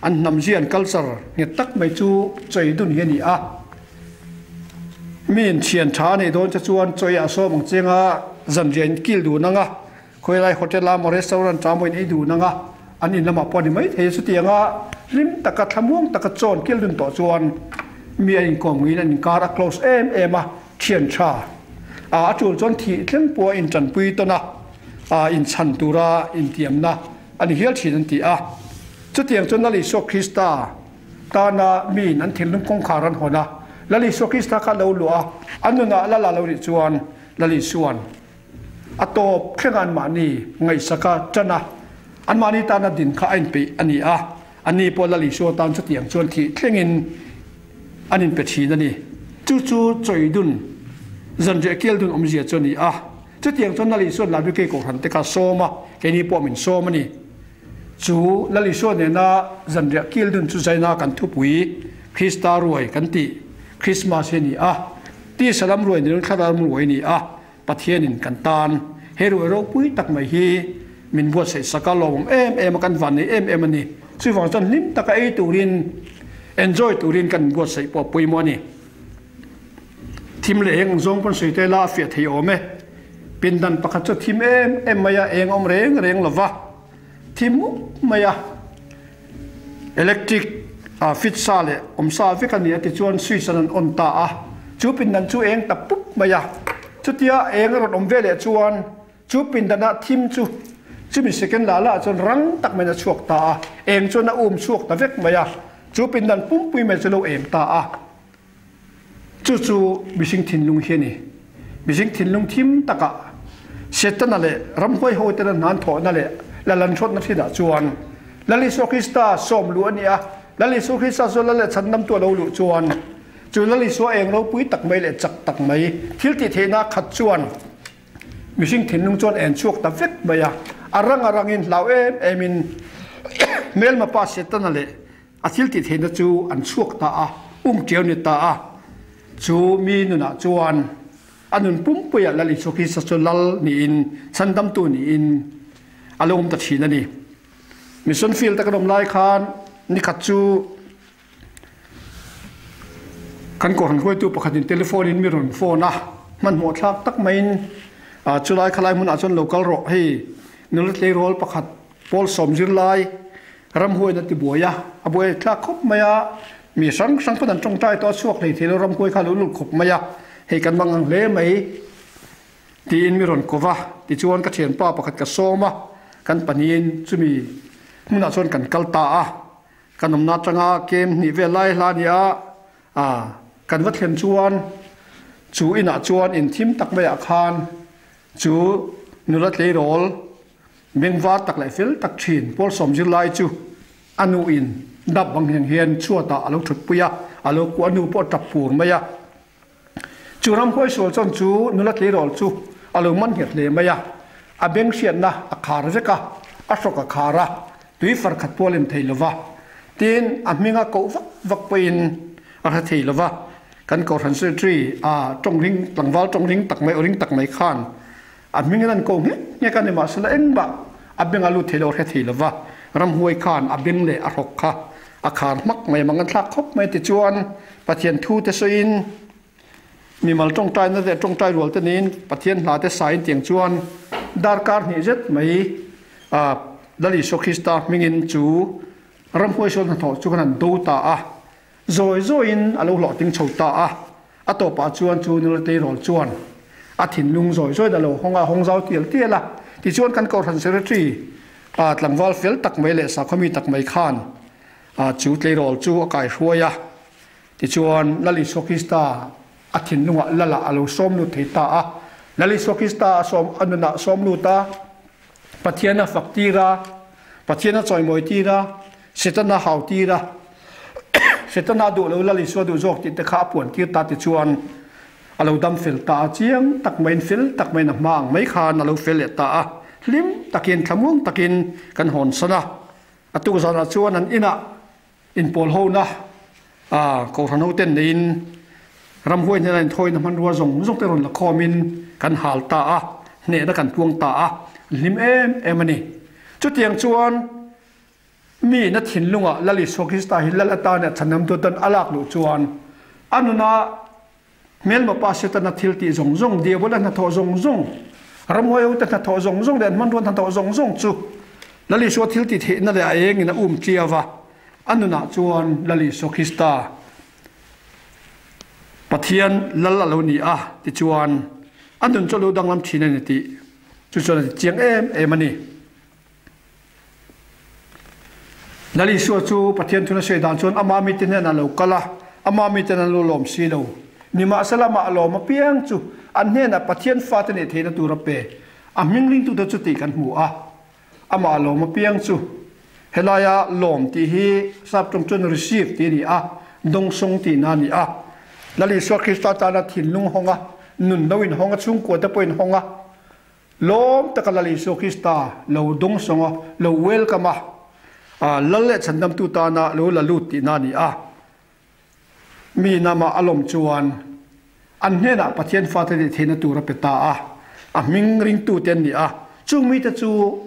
an hnamzia an culture nghet tak mai chu chawi dun hi a ni a. Miin thian tha a neih dawn che chuan chawi ah sawm ang che nga, zanriah in kil dun ang a, Khawilai hotel a maw restaurant a maw in ei dun anga an in lamah pawh a ni maithei a, chutianga hlim taka thlamuang taka chawn kil dun tawh chuan mi a inkawm ngeiin an inkar a close em em a, thian tha a a tul chuan thih thleng pawh a intanpui tawn a, a inchhan tura intiamna a ni hial thin an ti a. Chutiang chuan Lal Isua Krista tana miin an thinlung kawngkhar an hawn a, Lal Isua Krista kha a lo luah a, an nunah Lal a lo nih chuan Lal Isua'n A tawp thlengah anmahni ngaihsaka ṭan a, anmahni tana din kha a inpeih a ni a, anni pawh Lal Isua tan chutiang chuan thih thlengin an inpe ṭhin a ni. Chu chu chawi dun, zanriah kial dun awmzia chu a ni a. Chutiang chuan Lal Isua'n Lalbikei Kohhran te kha a sawm a, keini pawh min sawm a ni. Chu Lal Isua nena zanriah kial dun chu zaina kan thupui, Krista ruai kan tih, Krismas hi a ni a. Tisa lam ruai ni loin thlarau lam ruai a ni a, Pathianin kan tan he ruai ropui tak mai hi min buatsaih sak a, lawmawm em em a, kan vannei em em a ni. Chuvang chuan hlim taka ei turin, enjoy turin kan inbuatsaih pawh a pawimawh a ni. Thim leh eng ang zawng pawn sawi te la a fiah thei awm e. Pindan pakhat chu thim em em mai a, eng a awm reng reng lo va, thim mup mai a. Electric a fit sa leh awm sa vek a ni a tichuan switch an rawn on ta a, chu pindan chu eng ta pup mai a. Chutia eng a rawn awm ve leh chuan chu pindanah thim chu chumi second lah lah chuan rang tak maiin a chhuak ta a, eng chuan a um chhuak ta vek mai a, chu pindan pumpui mai chu lo eng ta a. Chu chu mihring thinlung hi a ni. Mihring thinlung thim takah Setana leh ramhuai hotena hnan thawhna leh lal an hrawtna thinah chuan Lal Isua Krista sawm luh a ni a. Lal Isua Krista chu lal leh chhandamtu a lo luh chuan chu Lal Isua eng ropui tak mai leh chak tak mai thil tih theihna khat chuan mihring thinlung chuan en chhuak ta vek mai a. A rang a rangin hlau em emin hmelma pa Setana leh A thil tih theihna chu an chhuak ta a, um ṭiau ni ta a. Chu mi nunah chuan a nun pumpuiah Lal Isua Krista chu Lal niin, chhandamtu niin a lo awm ta ṭhin a ni. Mission field a kan awm lai khan nikhat chu kan kohhran hruaitu pakhatin telephone in mi rawn phone a, hmanhmawh thlak tak maiin chulai khalai hmunah chuan lo kal rawh, hei nula tleirawl pakhat Pawl sawm zirlai ramhuaiin a ti buai a, a buai thlak khawp mai a, mi hrang hrang pawn an tawngtai tawh a chhuak hlei thei lo, ramhuai kha a lo lut khawp mai a, hei kan mang ang hle mai tiin mi rawn kawv a, tichuan ka thianpa pakhat ka sawm a, kan pahnihin chumi hmunah chuan kan kal ta a, kan awmna atanga kem hnih vel lai hla a ni a, kan va thlen chuan chu inah chuan inthim tak maiah khan chu nula tleirawl Bengvar tak leh fel tak thin Paul Sawmzirlai chu a nuin dap bang hian hian chhuatah a lo thutpui a, a lo kuah a nu pawh a tap pur mai a. Chu ramhuai sual chuan chu nula tleirawl chu a lo man nghet hle mai a, a beng hriatna a khar vek a, a hrawk a khar a, tui far khat pawh a lem thei lo va. Tin, a hminga koh vak vak pawhin a hre thei lo va. Kan Kohhran Secretary a tawngring tlangval tawngring tak mai awring tak mai khan A hming an ko nghek nghek a ni mahsela engmah a beng a lut thei lo a hre thei lo va, ramhuai khan a beng leh a hrawk kha a khar hmak mai mang an thlak khawp mai tichuan Pathian thu te sawiin mimal tawngtaina leh tawngtai rual te niin Pathian hla te sain tiang chuan darkar hnih zet mai a Lal Isua Krista hmingin chu ramhuai sawn hnathawh chu kan han do ta a, zawi zawiin a lo hlawhtling chho ta a. A tawpah chuan chu nula tleirawl chuan a thinlung zawi zawiin a lo hawng a, a hawng zau tial tial a. Tichuan kan Kohhran Secretary ah tlangval fel tak mai leh sakhawmi tak mai khan chu tleirawl chu a kaihruai a. Tichuan Lal Isua Krista a thinlungah Lalah a lo sawm lut thei ta a. Lal Isua Krista a sawm a nunah a sawm lut a, Pathian a fak tir a, Pathian a chawimawi tir a, Setana hau tir a, Setana duh lo Lal Isua duh zawk tih te kha a puan tir ta tichuan a lo dam fel ta a, chiang tak maiin fel tak maiin a hma ang mai khan a lo fel leh ta a, hlim takin thlamuang takin kan hawn san a. A tuk zanah chuan an inah inpawl hona Kohhran hoten neiin ramhuai hnena inthawina hmanrua zawng zawng te rawn la khawmin kan hal ta a, hnehna kan puang ta a, an hlim em em a ni. Chutiang chuan Mi na thinlungah Lal Isua Krista hi Lal atana chhanamtu atan a lak luh chuan a nuna hmelma pa Setana thil tih zawng zawng, Diabola hnathawh zawng zawng, ramhuaihote hnathawh zawng zawng leh an hmanrua hnathawh zawng zawng chu Lal Isua thil tih theihna leh a engin a um ṭiau a, a nunah chuan Lal Isua Krista Pathian Lal a lo ni a tichuan a nun chu a lo danglam ṭhin a ni tih chu chuan a ti chiang em em a ni. Lal Isua chu Pathian thuna sawi dan chuan ama mite hnenah a lo kal a, ama miten an lo lawm si lo. Nimahsela amah a lawm apiang chu an hnenah Pathian fate neih theihna tur a pe. A hming ringtute chu tih kan hmu a, amah a lawm apiang chu helaia lawm tih hi sap tawng chuan receive tih a ni a, dawngsawng tihna a ni a. Lal Isua Krista tana thinlung hawng a, nun lo inhawng a, chhungkua te pawh inhawng a, Lawm taka Lal Isua Krista lo dawngsawng a, lo welcome a, Lal leh Chhandamtu tana lo la lut tihna a ni a. Mi nama a lawm chuan An hnenah Pathian fate nih theihna tur a pe ta a, a hming ringtute an ni a, chung mite chu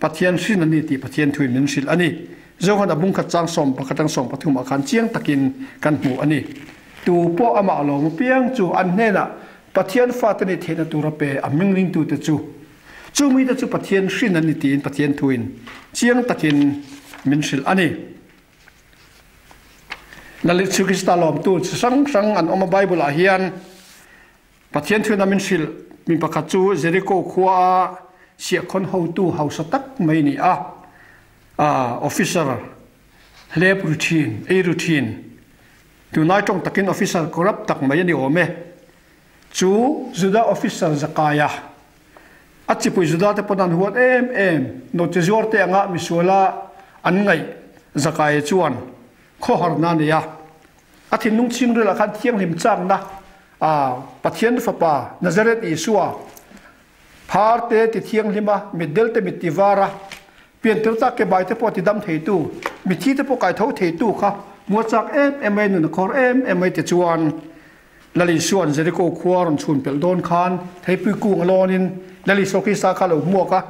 Pathian hrin an ni tih Pathian thuin min hrilh a ni. Johan a bungkhat chang 11 atang 13 ah khan chiang takin kan hmu a ni. Tu pawh amah lawm apiang chu an hnenah Pathian fate nih theihna tur a pe, a hming ringtute chu. Chung mite chu Pathian hrin an ni tiin Pathian thuin chiang takin min hrilh a ni. Lalit Sri Krista lawmtu chi hrang hrang an awm a Bible ah hian Pathian thuina min hrilh mi pakhat chu Jericho khua a siahkhawn hotu hausa tak mai ni a, officer hlep ru thin, ei ru thin, tunlai tawng takin officer corrupt tak mai a ni awm e. Chu Juda officer Zakaia A chipui Juda te pawn an huat em em, nawhchi zuar te anga misuala an ngaih Zakaia chuan khawharna a nei a. A thinlung chhingrilah khan thianghlim chakna a Pathian Fapa Nazareth Isua phar te ti thianghlim a, mitdel te mit ti var a, piantir tak ke bai te pawh ti dam theitu, mithi te pawh kai tho theitu kha mua chak em em mai, nun a khawr em em mai te chuan Lal Isua'n Jeriko khua rawn chhun pelh dawn khan theipui kung a lawnin Lal Isua Krista kha a lo hmuak a.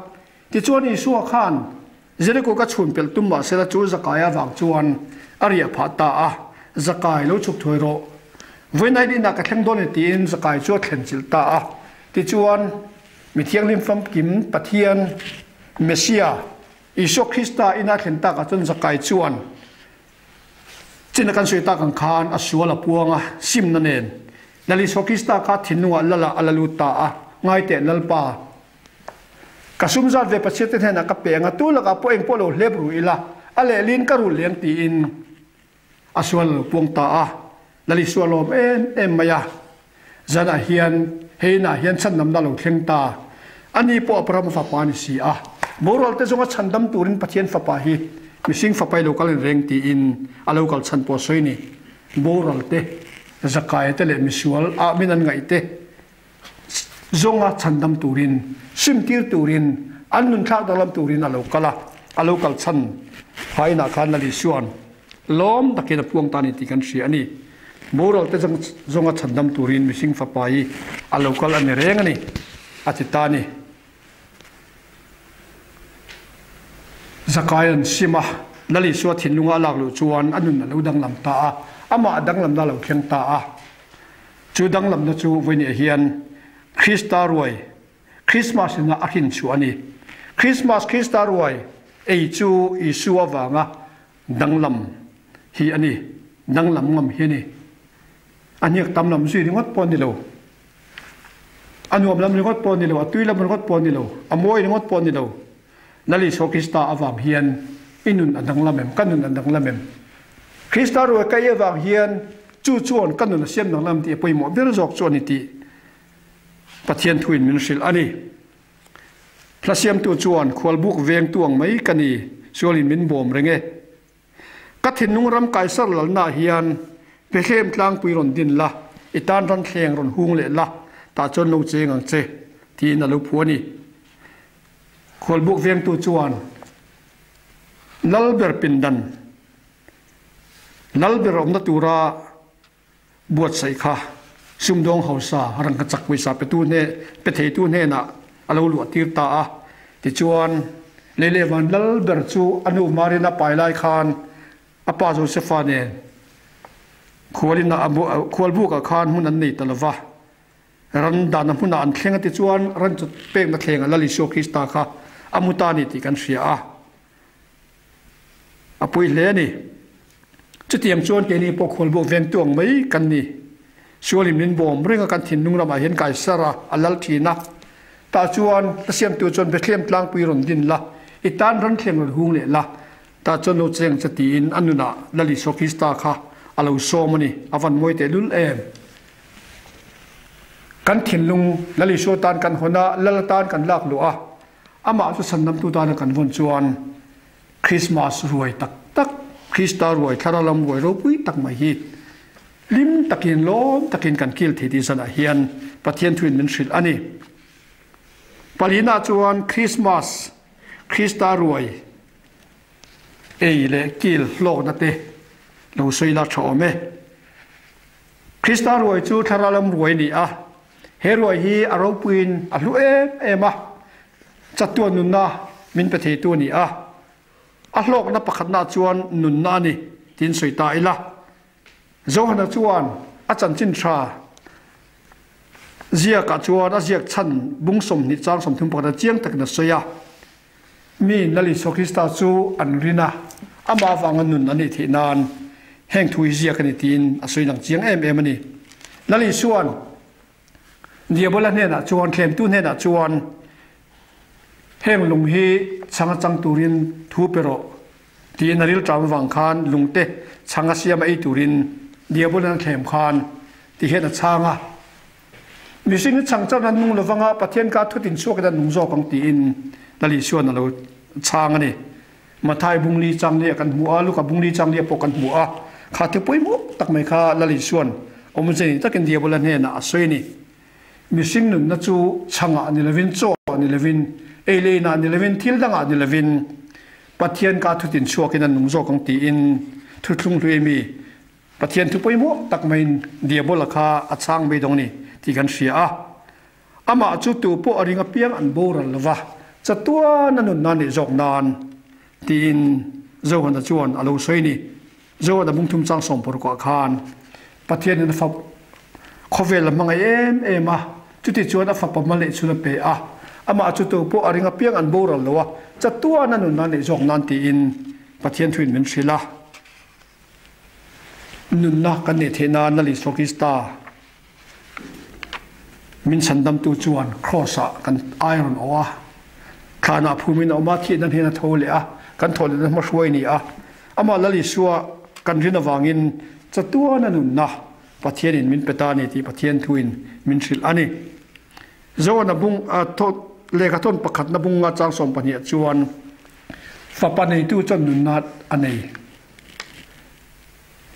Tichuan Isua khan Jeriko ka chhun pelh tum mahsela chu Zakai avang chuan a riah phah ta a, Zakai lo chhuk thuai rawh. Vawiin inah ka thleng dawn e tiin Zakai chu a thlen chilh ta a. Tichuan mi thianghlim famkim Pathian Messia Isua Krista ina thlen takah chuan Zakai chuan Chin a kan sawi tak ang khan a sual a puang a, simna nen. Lal Isua Krista kha thinlungah Lal ah a la lut ta a, Ngai teh Lalpa, ka sum zat ve Pathian te hnenah ka pe ang a, tu lakah pawh eng pawh lo hlep ru ila, a lehlin ka rul leng tiin a sual a lo puang ta a. Lal Isua lawm em em mai a, Zanah hian hei inah hian chhandamna a lo thleng ta. Ani pawh Abrahama fapa a ni si a. Boral te zawnga chhandam turin Pathian fapa hi mihring fapa i lo kal reng tiin a lo kal chhan pawh a sawi ni. Boral te, Zakaia te leh misual ah min an ngaih te zawnga chhandam turin, simtir turin, an nun thlak danglam turin a lo kal a. A lo kal chhan pha inah khan Lal Isua'n Lawm takin a puang ta a ni tih kan hria a ni. Boral te zawnga chhandam turin mihring fapa hi a lo kal a ni reng a ni, a ti ta a ni. Zakaia'n sim a, Lal Isua thinlunga a lak luh chuan a nun a lo danglam ta a, amah danglamna a lo thleng ta a. Chu danglamna chu vawiinah hian Krista ruai Krismas ina a hrin chhuah a ni. Krismas Krista ruai ei chu Isua avanga danglam hi a ni. Danglam ngam hi a ni. A hniak tam lam zui ringawt pawh a ni lo. A nuam lam ringawt pawh a ni lo. A tui lam ringawt pawh a ni lo. A mawi ringawt pawh a ni lo. Lal Isua Krista avang hian i nun a danglam em? Ka nun a danglam em? Krista ruai ka ei avang hian chu chuan ka nun a siam danglam tih a pawimawh ber zawk chu a ni tih Pathian thuin min hrilh a ni. Hla siamtu chuan khualbuk vengtu ang mai ka ni, sualin min bawm reng e. Ka thinlung ram kaisar lalnaah hian Bethlehem tlangpui rawn din la, i tan ran thleng rawn hung leh la, tah chuan lo cheng ang che, tiin a lo phu a ni. Khualbuk vengtu chuan Lalber pindan, Lalber awmna tura buatsaih kha sumdawng hausa rangkachak pawisa petu hne pe theitu hnenah a lo luah tir ta a. Tichuan, lei leh van lal ber chu a nu Marina pai lai khan a pa Josefa nen khualin a khualbukah khan hmun an nei ta lo va. Ran dahna hmunah an thleng a tichuan ran chu pekna thlengah Lal Isua Krista kha a mu ta a ni tih kan hria a. A pui hle a ni. Chutiang chuan keini pawh khualbuak vengtu ang mai kan ni. Sualin min bawm reng a, kan thinlung ramah hian Kaisar a a lal thin a. Tah chuan hla siamtu chuan Bethlehem tlangpui rawn din la, i tan ran thleng rawn hung leh la, tah chuan lo cheng che tiin a nunah Lal Isua Krista kha a lo sawm a ni. A van mawi tehlul em! Kan thinlung Lal Isua tan kan hawn a, Lal atan kan lak luh a, Amah chu chhandamtu tana kan vawn chuan Krismas ruai tak tak, Krista ruai thlara lam ruai ropui tak mai hi hlim takin lawm takin kan kil thei tih zanah hian Pathian thuin min hrilh a ni. Palina chuan Krismas, Krista ruai ei leh kil hlawkna te lo sawi la tha awm e. Krista ruai chu thlarau lam ruai a ni a, he ruai hi a ropuiin a hlu em em a, chatuan nunna min pe theitu a ni a, a hlawkna pakhatna chuan nunna a ni tiin sawi ta ila. Johana chuan a chanchin tha ziakah chuan a ziak chhan bung 20 chang 31 a chiang takin a sawi a, Mi Lal Isua Krista chu an rin a, amah avanga nun an neih theih nan heng thu hi ziak a ni tiin a sawi lang chiang em em a ni. Lal Isua'n Diabola hnenah chuan, thlemtu hnenah chuan, Heng lung hi chhang a chang turin thu pe rawh tiin a rilṭam avang khan lungte chhang a siam a ei turin Diabola a thlem khan ti hian a chhang a. Mihring hi chhang chauhin an nung lovang a, Pathian ka thutin chhuakin an nung zawk ang tiin Lal Isua'n a lo chhang a ni. Mathai bungli changlia kan hmu a, Luka bungli changlia pawh kan hmu a, kha thil pawimawh tak mai kha Lal Isua'n awmze ni takin Diabola hnenah a sawi a ni. Mihring nunna chu chhangah ni lovin, chaw ah ni lovin, ei leh inah ni lovin, thil dangah ni lovin Pathian ka thutin chhuakin an nung zawk ang tiin thuthlung hlui mi Pathian thu pawimawh tak maiin Diabola kha a chhang mai dawng a ni tih kan hria a. Amah chu tu pawh a ring apiang an boral lo va, chatuan a nunna neih zawk nan tiin Johana chuan a lo sawi a ni. Johana bungthum chang sawmpawrkawah khan Pathianin a fap khawvel a hmangaih em em a, chuti chuan a fapa hma leh chhun a pe a. Amah chu tu pawh a ring apiang an boral lo a, chatuan a nunna neih zawk nan tiin Pathian thuin min hrilh a. Nunna kan neih theih nan Lal Isua Krista min chhandamtu chuan Kraws ah kan ai rawn awh a, thlanah phumin a awm a, thihna hnen a tho leh a, kan thaw lehna hmahruai a ni a. Amah Lal Isua kan rin avangin chatuana nunna Pathianin min pe ta a ni tih Pathian thuin min hrilh a ni. Zoana bung lehkha thawn pakhatna bunga chang 12 ah chuan Fapa neitu chuan nunna a nei.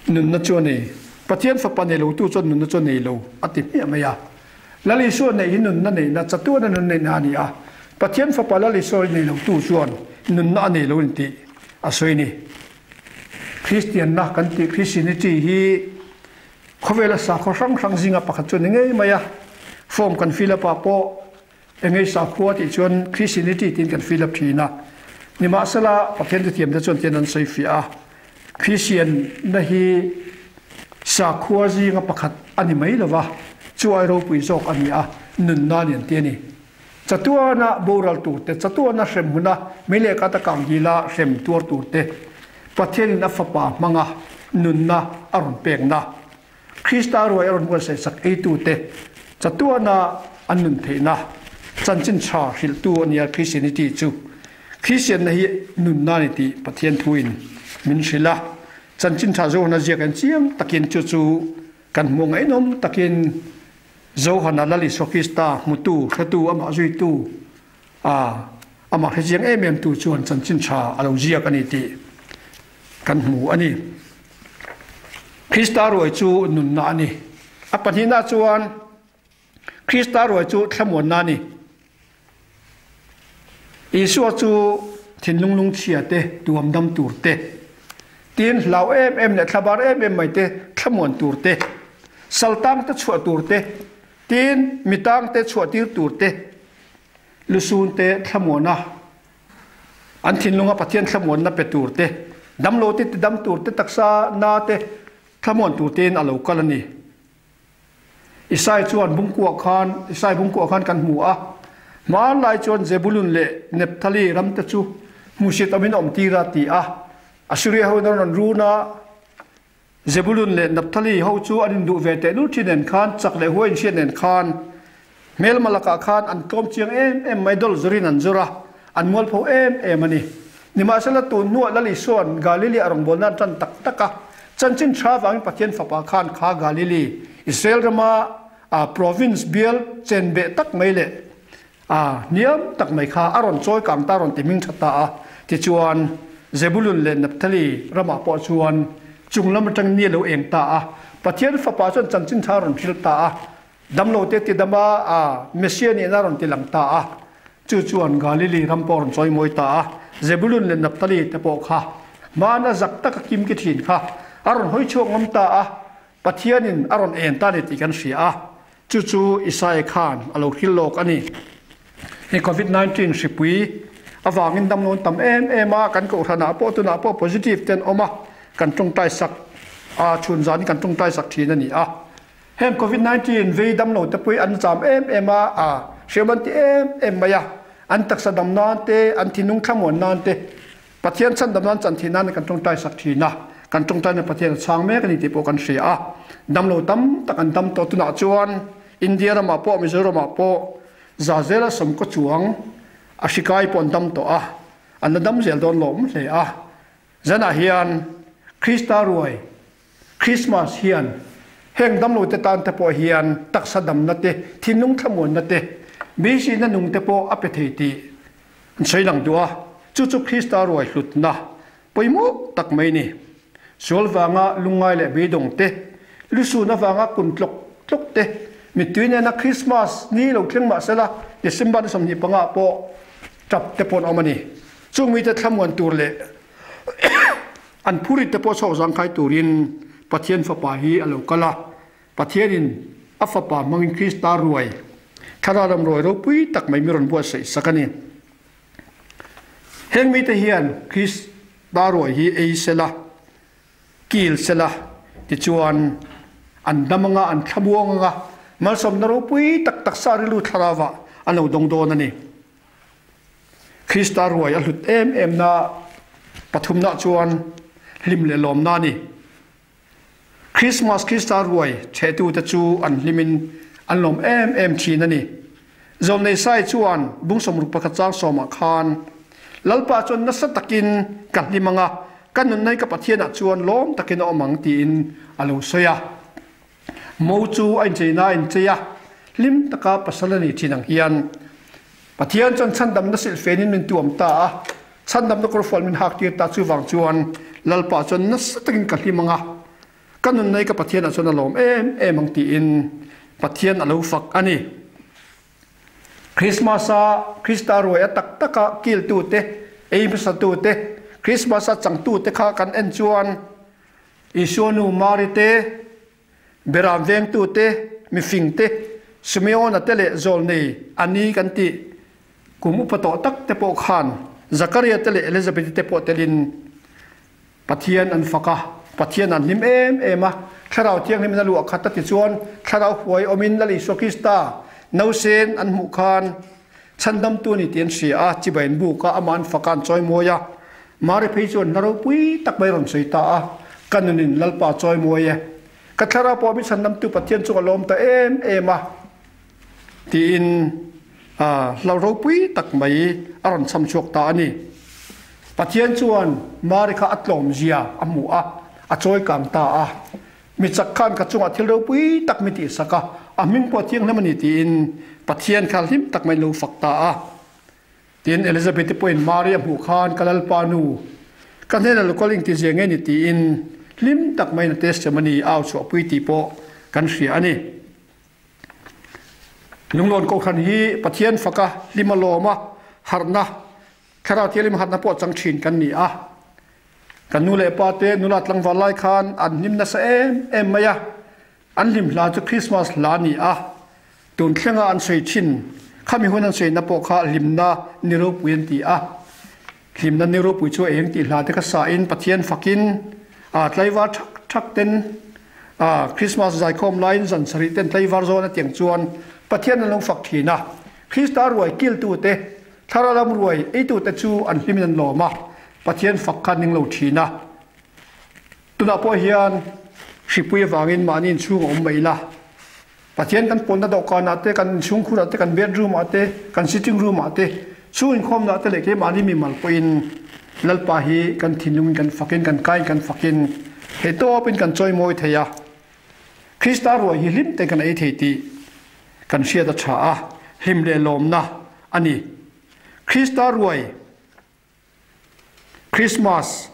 Nunna chu a nei. Pathian fapa nei lotu chuan nunna chu a nei lo a ti hmiah mai a. Lal Isua neih hi nunna neihna, chatuana nun neihna a ni a. Pathian fapa Lal Isua nei lotu chuan nunna a nei lo in tih a sawi a ni. Kristianna kan tih Christianity hi khawvela sakhaw hrang hrang zinga pakhat chu a ni ngei mai a. Form kan fill up ah pawh Engei sakhua tih chuan Christianity tiin kan fill up thin a. Nimahsela, Pathian thuthiamte chuan tian an sawi fiah a, Christianna hi sakhua zinga pakhat a ni mai lova, chu ai ropui zawk a ni a, nunna ni an ti a ni. Chatuana boral turte, chatuana hrem hmuna mei leh kata kang dila hrem tuar turte, Pathianin a fapa hmanga nunna a rawn pekna, Krista ruai a rawn buatsaih sak eitute chatuana an nun theihna chanchin tha hrilhtu a nia Christianity chu. Christianna hi nunna a ni tih Pathian thuin min hrilh a. Chanchin tha Johana ziak en chiang takin chu chu kan hmuh ngaihnawm takin Johana Lal Isua Krista hmutu, hretu, amah zuitu, a amah hre chiang em em tu chuan chanchin tha a lo ziak a ni tih kan hmu a ni. Krista ruai chu nunna a ni. A pahnihna chuan Krista ruai chu thlamuanna a ni. Isua chu thinlung lungchhia te, tuamdam tur te, tin hlau em em leh thlabar em em mai te thlamuan tur te, saltang te chhuah tur te, tin mitang te chhuah tir tur te, lusun te thlamuana An thinlunga Pathian thlamuanna pe tur te, damlo te tidam tur te, taksa na te thlamuan tur tein a lo kal a ni. Isai chuan bungkuah khan, Isai bungkuah khan kan hmu a, hmanlai chuan Zebulun leh Nephtali ram te chu hmuhsit awmin a awm tir a ti a. Assuria ho in an rawn run a, Zebulun leh Naphtali ho chu an induh ve teh lul thin nen khan, chak leh huai inhriat nen khan, hmelma lakah khan an tlawm chiang em em mai, dawlh zawrin an zawr a, an mualpho em em a ni. Nimahsela tun hnuah Lal Isua'n Galili a rawngbawlna an tan tak tak a, chanchin tha vangin Pathian Fapa khan kha Galili, Israel rama a province bial chenbeh tak mai leh A hniam tak mai kha a rawn chawi kang ta, a rawn ti hming that ta a. Tichuan, Zebulun leh Naphtali ramah pawh chuan chung lam atangin ni a lo eng ta a. Pathian Fapa chuan chanchin tha a rawn hrilh ta a. Damlo te ti dam a, a Messiah nihna a rawn ti lang ta a. Chu chuan Galili ram pawh a rawn chawi mawi ta a. Zebulun leh Naphtali te pawh kha hmana zak taka kim ki thin kha a rawn hawi chhuak ngam ta a. Pathianin a rawn en ta a ni tih kan hria a, chu chu Isaia khan a lo hril lawk a ni. Hei Covid 19 hripui avangin damlo an tam em em a, kan kohhranah pawh tunah pawh positive te an awm a, kan tawngtai sak a, chhun zanin kan tawngtai sak thin a ni a. Heng Covid 19 vei damlo te pawh hi an zam em em a, a hriam an ti em em mai a, an taksa dam nan te, an thinlung thlamuan nan te, Pathian chhandam nan chan thih nan kan tawngtai sak thin a, kan tawngtaina Pathian a chhang mek a ni tih pawh kan hria a. Damlo tam tak an dam tawh tunah chuan India ramah pawh Mizoramah pawh za zela sawmkaw chuang a hrikai pawh an dam tawh a, an la dam zel dawn lawm hle a. Zanah hian Krista ruai Christmas hian heng damlote tan te pawh hian taksa damna te, thinlung thlamuanna te, beiseina nung te pawh a pe thei tih an sawi lang duh a. Chu chu Krista ruai hlutna pawimawh tak mai ni. Sual vanga lungngai leh beidawng te, lusun avanga kun tlawk tlawk te, mittui nena Christmas ni lo thleng mah sela December ni 25 ah pawh tap te pawh an awm a ni. Chung mite thlamuan tur leh An phurit te pawh chhuak zangkhai turin Pathian Fapa hi a lo kal a. Pathianin a Fapa hmangin Krista ruai, Thlarau lam ruai ropui tak mai mi rawn buatsaih sak a ni. Heng mite hian Krista ruai hi ei sela, kil sela, tichuan an dam anga, an thlamuang anga, malsawmna ropui tak taksa rilru Thlarauah an lo dawng dawn a ni. Krista ruai a hlut em em na pathumna chuan hlim leh lawmna a ni. Krismas Krista ruai chhehtute chu an hlimin an lawm em em thin a ni. Zawmnei Sai chuan bung 61 chang sawmah khan, Lalpa chuan nasa takin ka hlim ang a, ka nunna hi ka Pathianah chuan lawm takin a awm ang tiin a lo sawi a. Mo chu a incheina a inchei a, hlim taka pasal a ni thin ang hian Pathian chuan chhandamna silhfenin min tuam ta a, chhandamna kawrfual min hak tir ta chuvang chuan Lalpa chuan nasa takin ka hlim ang a, ka nunna hi ka Pathianah chuan a lawm em em ang tiin Pathian a lo fak a ni. Krismas-a Krista ruai a tak taka kiltute, ei hmasatute, Krismas-a changtute kha kan en chuan Isua nu Mari te, Beram vengtu te, mifing te, Simeona te leh Zawlnei Ani kan tih kum upa tawh tak te pawh khan Zakaria te leh Elizabeth-i te pawh telin Pathian an fak a, Pathian an hlim em em a, Thlarau Thianghlimin a luah khat a ti chuan Thlarau huai awmin Lal Isua Krista nausen an hmuh khan Chhandamtu a ni tih an hria a, chibai an buk a, amah an fak a, an chawimawi a. Mari phei chuan hna ropui tak mai rawn sawi ta a, Ka nunin Lalpa chawimawi e. Ka thlarau pawh mi chhandamtu Pathian chu ka lawm ta em em a, tiin hlo ropui tak mai a rawn chham chhuak ta a ni. Pathian chuan Mari kha a tlawmzia a hmu a, a chawikang ta a. Mi chak khan ka chungah thil ropui tak mi tihsak a, a hming pawh a thianghlim a ni tiin Pathian kha hlim tak maiin lo fak ta a. Tin, Elizabeth-i pawhin Mari a hmuh khan ka Lalpa nu, ka hnenah local engtizia nge ni tiin hlim tak maiin a testimony a au chhuahpui tih pawh kan hria a ni. Lunglawn Kohhran hi Pathian faka hlim a lawm a, harhna, Thlarau Thianghlim harhna pawh chang thin kan ni a. Kan nu leh pa te nula tlangval lai khan an hlim nasa em em mai a, an hlim hla chu Christmas hla a ni a, tun thlenga an sawi thin khami hun an sawina pawh kha hlimna ni ropui an ti a, hlimna ni ropui chu eng tih hla te kha sa in Pathian fakin a tlaivar thak thak ten a Christmas zaikhawm laiin zan sarih ten tlaivar zawn a tiang chuan Pathian an lo fak thin a, Krista ruai kiltu te Thlarau lam ruai eitute chu an hlimin an lawm a, Pathian fak kha an ning lo thin a. Tunah pawh hian hripui avangin mahni inchhung a awm mai ila. Pathian kan pawnna dawhkanah te, kan inchhungkhurah te, kan bedroom-ah te, kan sitting room-ah te, chhung inkhawmnaah te leh keimahni mimal pawhin Lalpa hi kan thinlungin kan fakin, kan kain kan fakin, theihtawpin kan chawimawi thei a. Krista ruai hi hlim te kan ei thei tih kan hriat a tha a, hlim leh lawmna a ni. Krista ruai, Christmas,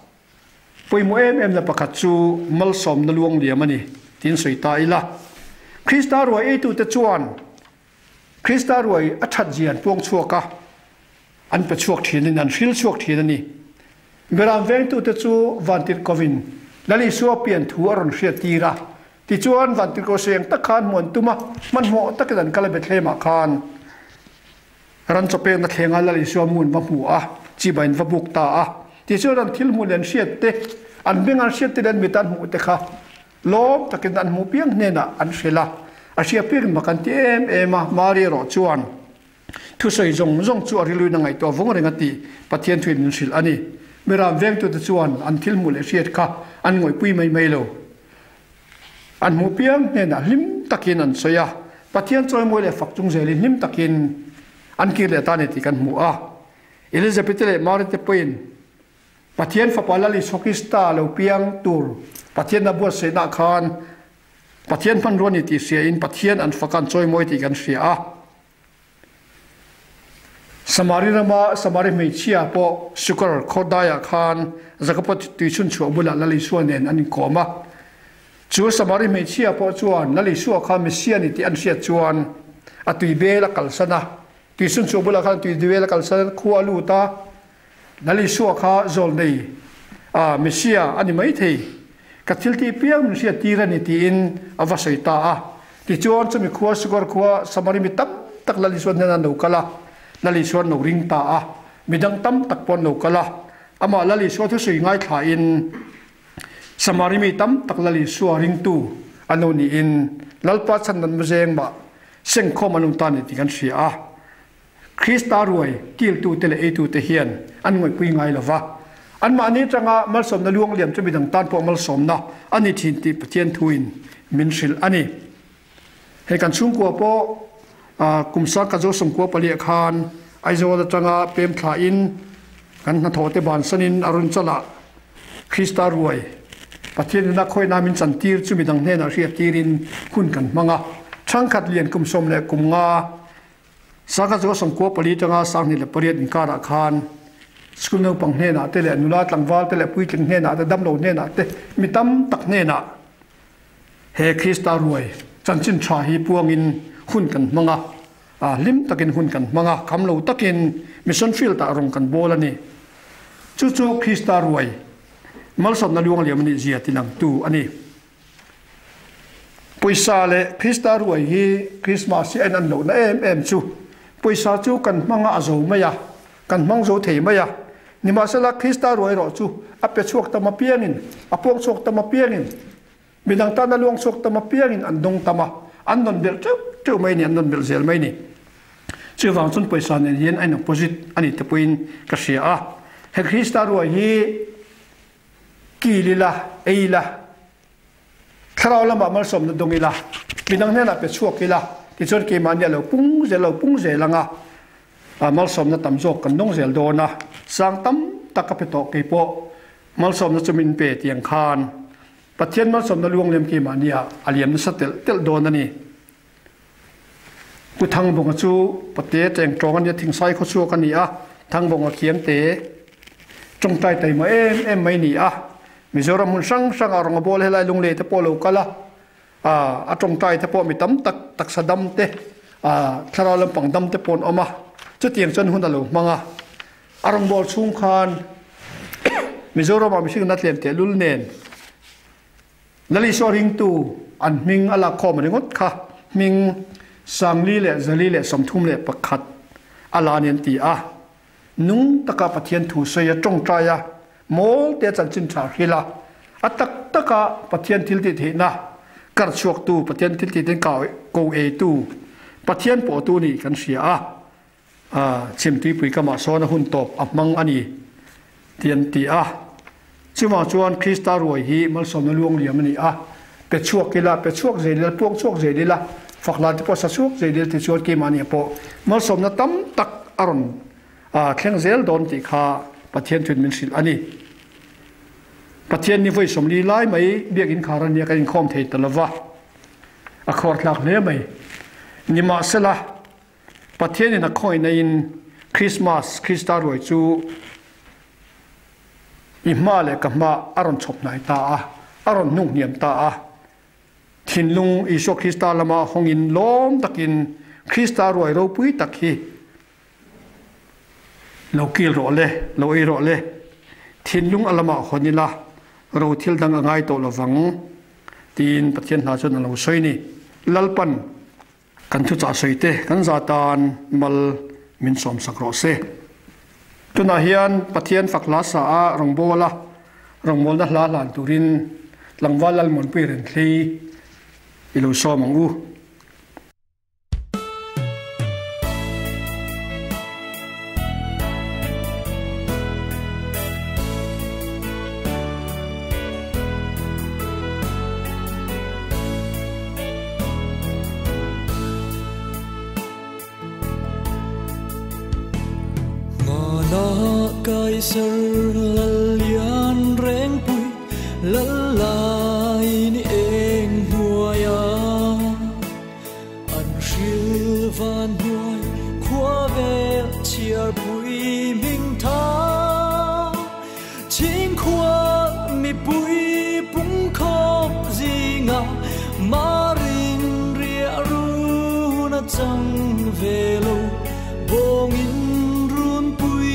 pawimawh em em na pakhat chu malsawmna luang liam a ni tiin sawi ta ila. Krista ruai eitute chuan Krista ruai a that zia an puang chhuak a, an pe chhuak thin in an hril chhuak thin a ni. Beram vengtute chu vantirhkovin Lal Isua pian thu a rawn hriat tir a. Tichuan, Vantirhkoh seng tak khan hmuh an tum a, hmanhmawh takin an kal a Bethlehem-ah khan ran chaw pekna thlenga Lal Isua mu an va hmu a, chibai an va buk ta a. Tichuan an thil hmuh leh an hriat te, an beng an hriat te leh an mit an hmuh te kha lawm takin an hmuh piang hnenah an hrilh a, a hria piangin mak an ti em em a, Mari erawh chuan Thusawi zawng zawng chu a riluin a ngaihtuah vawng reng a tih Pathian thuin min hrilh a ni. Miram vengtute chuan an thil hmuh leh hriat kha an ngawihpui mai mai lo. An hmuh piang hnenah hlim takin an sawi a, Pathian chawimawi leh fak chung zelin hlim takin an kir leh ta a ni tih kan hmu a. Elizabeth-i leh Mary-te pawhin Pathian Fapa Lal Isua Krista lo piang tur Pathian a buatsaihnaah khan Pathian hmanrua ni tih hriain Pathian an fak a, an chawimawi tih kan hria a. Samari rama Samari hmeichhia pawh Sukar khaw daiah khan Jakoba tuichhun chhuah bulah Lal Isua nen an inkawm a. Chu Samari hmeichhia pawh chuan Lal Isua kha Messia ni tih an hriat chuan a tui bel a kalsan a. Tuichhun chhuah bulah khan tui bel a kalsan a, khua a lut a. Lal Isua kha zawlnei a Messia a ni maithei, ka thil tih piang min hriat tir a ni tiin a va sawi ta a. Tichuan chumi khua Sukar khua Samari mi tam tak Lal Isua hnenah an lo kal a, Lal Isua an lo ring ta a, midang tam tak pawh an lo kal a. Amah Lal Isua thusawi ngaithlain Samari mi tam tak Lal Isua ringtu an lo niin Lalpa chhan nan mazeng mah sengkhawm an awm ta a ni tih kan hria a. Krista ruai kiltute leh eitute hian an ngawihpui ngai lo va, anmahni atanga malsawmna luang liam chu midang tan pawh malsawmna a ni thin tih Pathian thuin min hrilh a ni. Hei kan chhungkua pawh kum sang ka zo sawmkua paliah khan Aizawl atanga pem thlain kan hnathawhte bansanin a rawn chalah Krista ruai Pathian nuna khawihna min chantir chu midang hnenah hriattirin hun kan hmang a. Thangkhat lian kum 15 Sangha chu a 94 atanga 28 inkarah khan school naupang hnenah te leh nula tlangval te leh puitling hnenah te damlo hnenah te mi tam tak hnenah he Krista ruai chanchin tha hi puangin hun kan hmang a, hlim takin hun kan hmang a, kham lo takin mission field ah rawng kan bawl a ni. Chu chu Krista ruai malsawmna luang liam a nih zia tilangtu a ni. Pawisa leh Krista ruai hi Krismas hi a in an lohna em em chu pawisa chu kan hmang a a zo mai a, kan hmang zo thei mai a. Nimahsela Krista ruai erawh chu a pe chhuak tam apiangin, a puang chhuak tam apiangin, midang tan a luang chhuak tam apiangin an dawng tam a, an rawn belh teuh teuh mai a ni, an rawn belh zel mai a ni. Chuvang chuan pawisa nen hian a in opposite a ni te pawhin ka hria a. He Krista ruai hi Kil ila, ei ila, thlarau lamah malsawmna dawng ila, midang hnenah pe chhuak ila, tichuan keimahni a lo pung zel, a lo pung zel ang a, malsawmna tam zawk kan dawng zel dawn a, sang tam tak a pe tawh kei pawh malsawmna chu min pe tiang khan Pathian malsawmna luangliam keimahni ah a liam nasa telh telh dawn a ni. Pu Thangbawnga chu pate cheng tawng a nia, thingsai khaw chhuak a ni a, Thangbawnga khiangte tawngtai taima em em mai a ni a, Mizoram hmun hrang hrangah rawnga bawl helai lunglei te pawh a lo kal a, a tawngtai te pawh mi tam tak taksa dam te, thlarau lampang dam te pawh an awm a, chutiang chuan hun a lo hmang a, a rawngbâwl chhung khan Mizoramah mihring na tlem tehlul nen Lalisua ringtu an hming a lakkhawm ringawt kha hming 4431 a la ni an ti a. Nung taka Pathian thu sawi a tawngtai a, mawl te chanchin tha hrilh a, a tak taka Pathian thil tih theihna kar chhuaktu, Pathian thil tih ten ko eitu, Pathian pawhtu nih kan hria a. Chhimtuipui kamah sawn a hun tawp a hmang a ni tih an ti a. Chuvang chuan Krista ruai hi malsawmna luang liam a ni a, pe chhuak ila, pe chhuak zel ila, puang chhuak zel ila, fak lan te pawh sa chhuak zel ila tichuan keimahni pawh malsawmna tam tak a rawn thleng zel dawn tih kha Pathian thuin min hrilh a ni. Pathian ni vawi 40 lai mai biakinn khar a nia kan inkhawm thei ta lova, a khuarthlak hle mai. Nimahsela, Pathianin a khawihna in Christmas, Krista ruai chu i hma leh ka hma a rawn chhawp hnai ta a, a rawn hnung hniam ta a. Thinlung Isua Krista lama hawngin lawm takin Krista ruai ropui tak hi lo kil rawh le, lo ei rawh le. Thinlung a lamah hawn ila, ro thil dang a ngai tawh lovang. Tiin Pathian hla chuan a lo sawi ni. Lalpan kan thuchah sawi te kan za tan mal min sawmsak rawh se. Tunah hian Pathian fak hla sa a rawngbawla rawngbawlna hla hlan turin tlangval Lalmuanpui Renthlei i lo sawm ang u. Mana Kaiser Lallian Rengpui Lalai ni eng hnuaia An hril van hnuai khua vel chhiar pui hming tha Chhing khua mipui pung khawm zinga Marin riah run a chang ve lo Bawngin run pui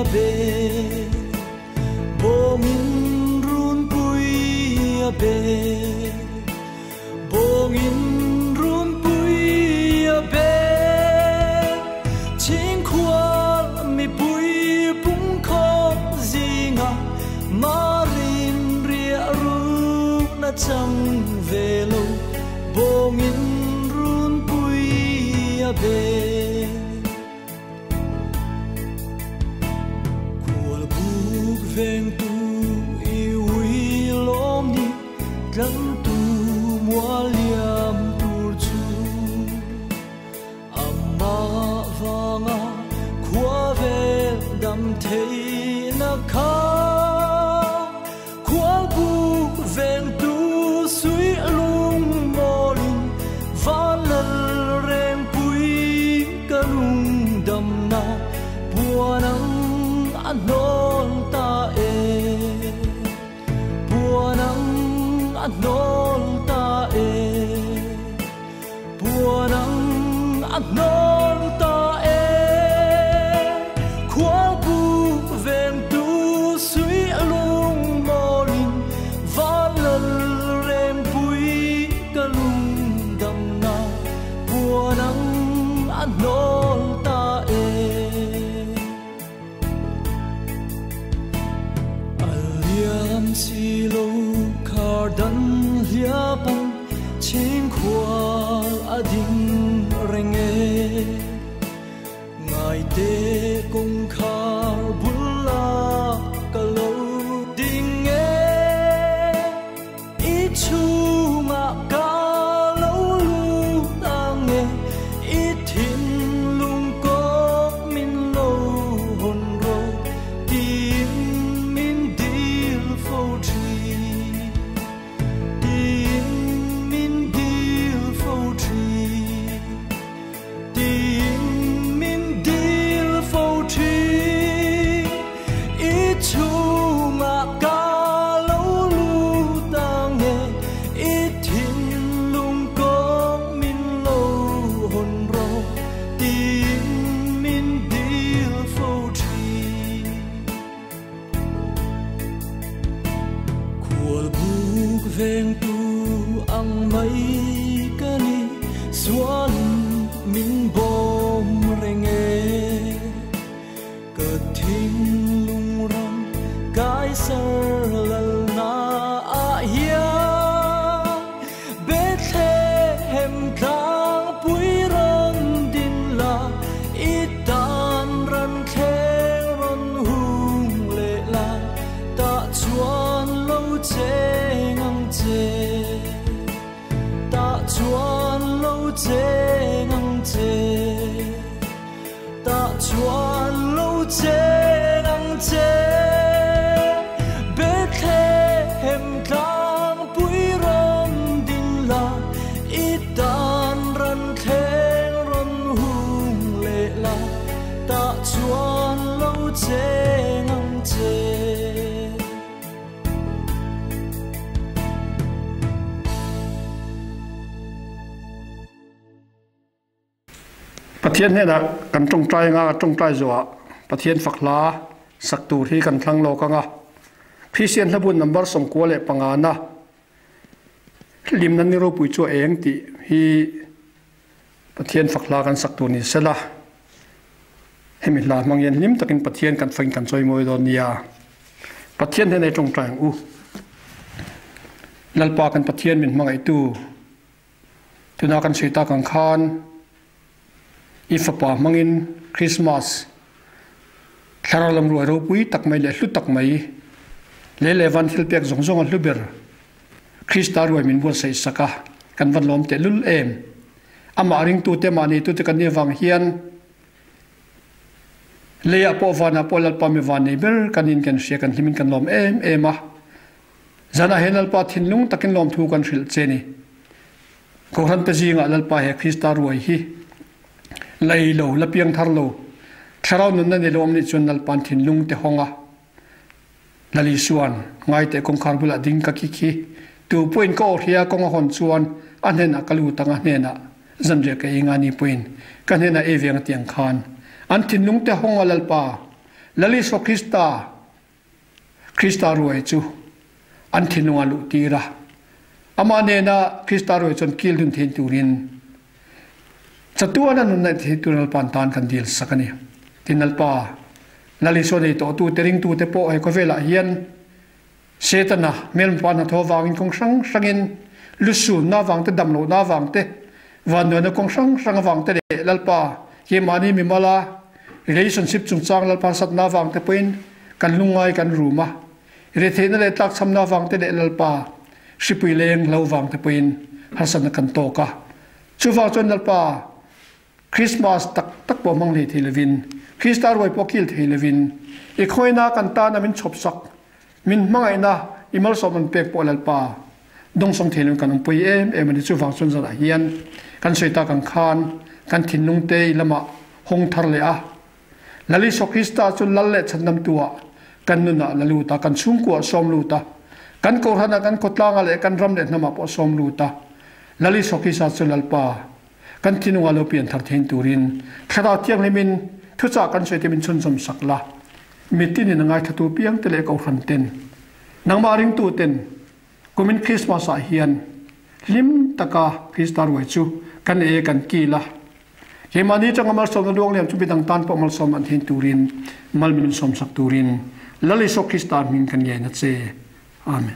a be Bawngin run pui a be Bawngin run pui a be Chhing khua mipui pung khawm zinga Marin riah run a chang ve lo Bawngin run pui a be Khual buk veng tu i ui lawm ni tlang tu mual liam tur chu Amma vanga khua vel dam thei na kha Khual buk veng tu sui lung mawlin van lal reng pui ka lung dam na Puanang a hnawl ta e Puanang a hnawl ta e Puanang a hnawl ta e Khual buk veng tu sui lung mawlin van lal reng pui ka lung dam na Puanang a hnawl ta e Aliam si lo khar dan hliapang chhing khual a ding reng e Ngai te kawng khar bula ka lo ding e I chhunga ka lo lut ang e I thin lung kawng min lo hawn ro Tin min dil fo thi Tin min dil fo thi Tin min dil fo thi I chhunga ka lo lut ang e I thin lung kawng min lo hawn ro Tin min dil fo thi Khual buk veng tu ang mai ka ni Suan min bawm reng e Ka thin lung ram Kaiser lal na a hian Bethlehem tlang pui ron din la I tan ran thleng ron hung le la Ta chuan lo cheng ang che Ta chuan lo cheng ang che Ta chuan lo cheng ang che Bethlehem tlang pui ron din la I tan ran thleng ron hung le la Ta chuan lo cheng ang che Pathian hnenah kan tawngtai anga ka tawngtai zawhah Pathian fak hla sak tur hi kan thlang lawk anga Christian hlabun number 95 na. Hlimna ni ropui chu a eng tih hi Pathian fak hla kan sak tur ni sela, hemi hla hmang hian hlim takin Pathian kan fakin kan chawimawi dawn nia. Pathian hnenah i tawngtai ang u. Lalpa kan Pathian min hmangaihtu, tuna kan sawi tak ang khan i fapa hmangin Christmas thlarau lam ruai ropui tak mai leh hlu tak mai lei leh van thil pek zawng zawng a hlu ber Krista ruai min buatsaih sak a, kan van lawm tehlul em. Amah ringtute mahni tute kan nih avang hian leiah pawh vanah pawh Lalpa mi van nei ber kan in kan hria kan hlimin kan lawm em em a. Zanah hian Lalpa thinlung takin lawmthu kan hrilh che ni. Kohhran te zingah Lalpa he Krista ruai hi lei lo, la piang thar lo, thlarau nunna nei lo awm nih chuan Lalpa'n thinlung te hawng a, Lal Isua'n ngaiteh kawngkhar bulah ding ka ki khi, tu pawhin ka aw hria kawng a hawn chuan a hnenah ka lut ang a hnenah zanriah ka ei nga ni pawhin ka hnenah ei ve ang ti ang khan an thinlung te hawng a Lalpa Lal Isua Krista Krista ruai chu an thinlungah luh tir a, amah nena Krista ruai chuan kil dun thein turin chatuana nun neih theih turin Lalpa an tan kan dil sak a ni. Tin Lalpa, Lal Isua nei tawhtu te ringtu te pawh he khawvelah hian Setana hmelhmapa hnathawh avangin kawng hrang hrangin lusunna avang te, damlohna avang te, vannuaina kawng hrang hrang avang te leh Lalpa keimahni mimala relationship chungchang Lalpa harsatna avang te pawhin kan lungngai kan rum a, retheihna leh tlakchhamna avang te leh Lalpa hripui leng hlo vang te pawhin harsatna kan tawk a. Chuvang chuan Lalpa Christmas tak tak pawh hmang hlei thei lovin, Krista ruai pawh kil thei lovin, i khawina kan tana min chhawpsak, min hmangaihna i malsawm an pek pawh Lalpa dawngsawng thei lovin kan awmpui em em a ni. Chuvang chuan zanah hian kan sawi tak ang khan kan thinlung te i lamah hawng thar leh a, Lal Isua Krista chu Lal leh Chhandamtu-ah kan nunah la lut a, kan chhungkuaah sawm lut a, kan kohhranah, kan khawtlangah leh kan ram leh hnamah pawh sawm lut a, Lal Isua Krista chu Lalpa kan thinlungah lo pian thar thein turin Thlarau Thianghlimin thuchah kan sawi te min chhunzawm sak la. Mitinin a ngaithlatu piangte leh kohhran ten, nangmah ringtu ten kumin Christmas ah hian hlim taka Krista ruai chu kan ei kan kil a. Keimahni tanga malsawmna luangliam chu midang tan pawh malsawm an thein turin mal min sawm sak turin Lal Isua Krista hming kan ngen a che. Amen.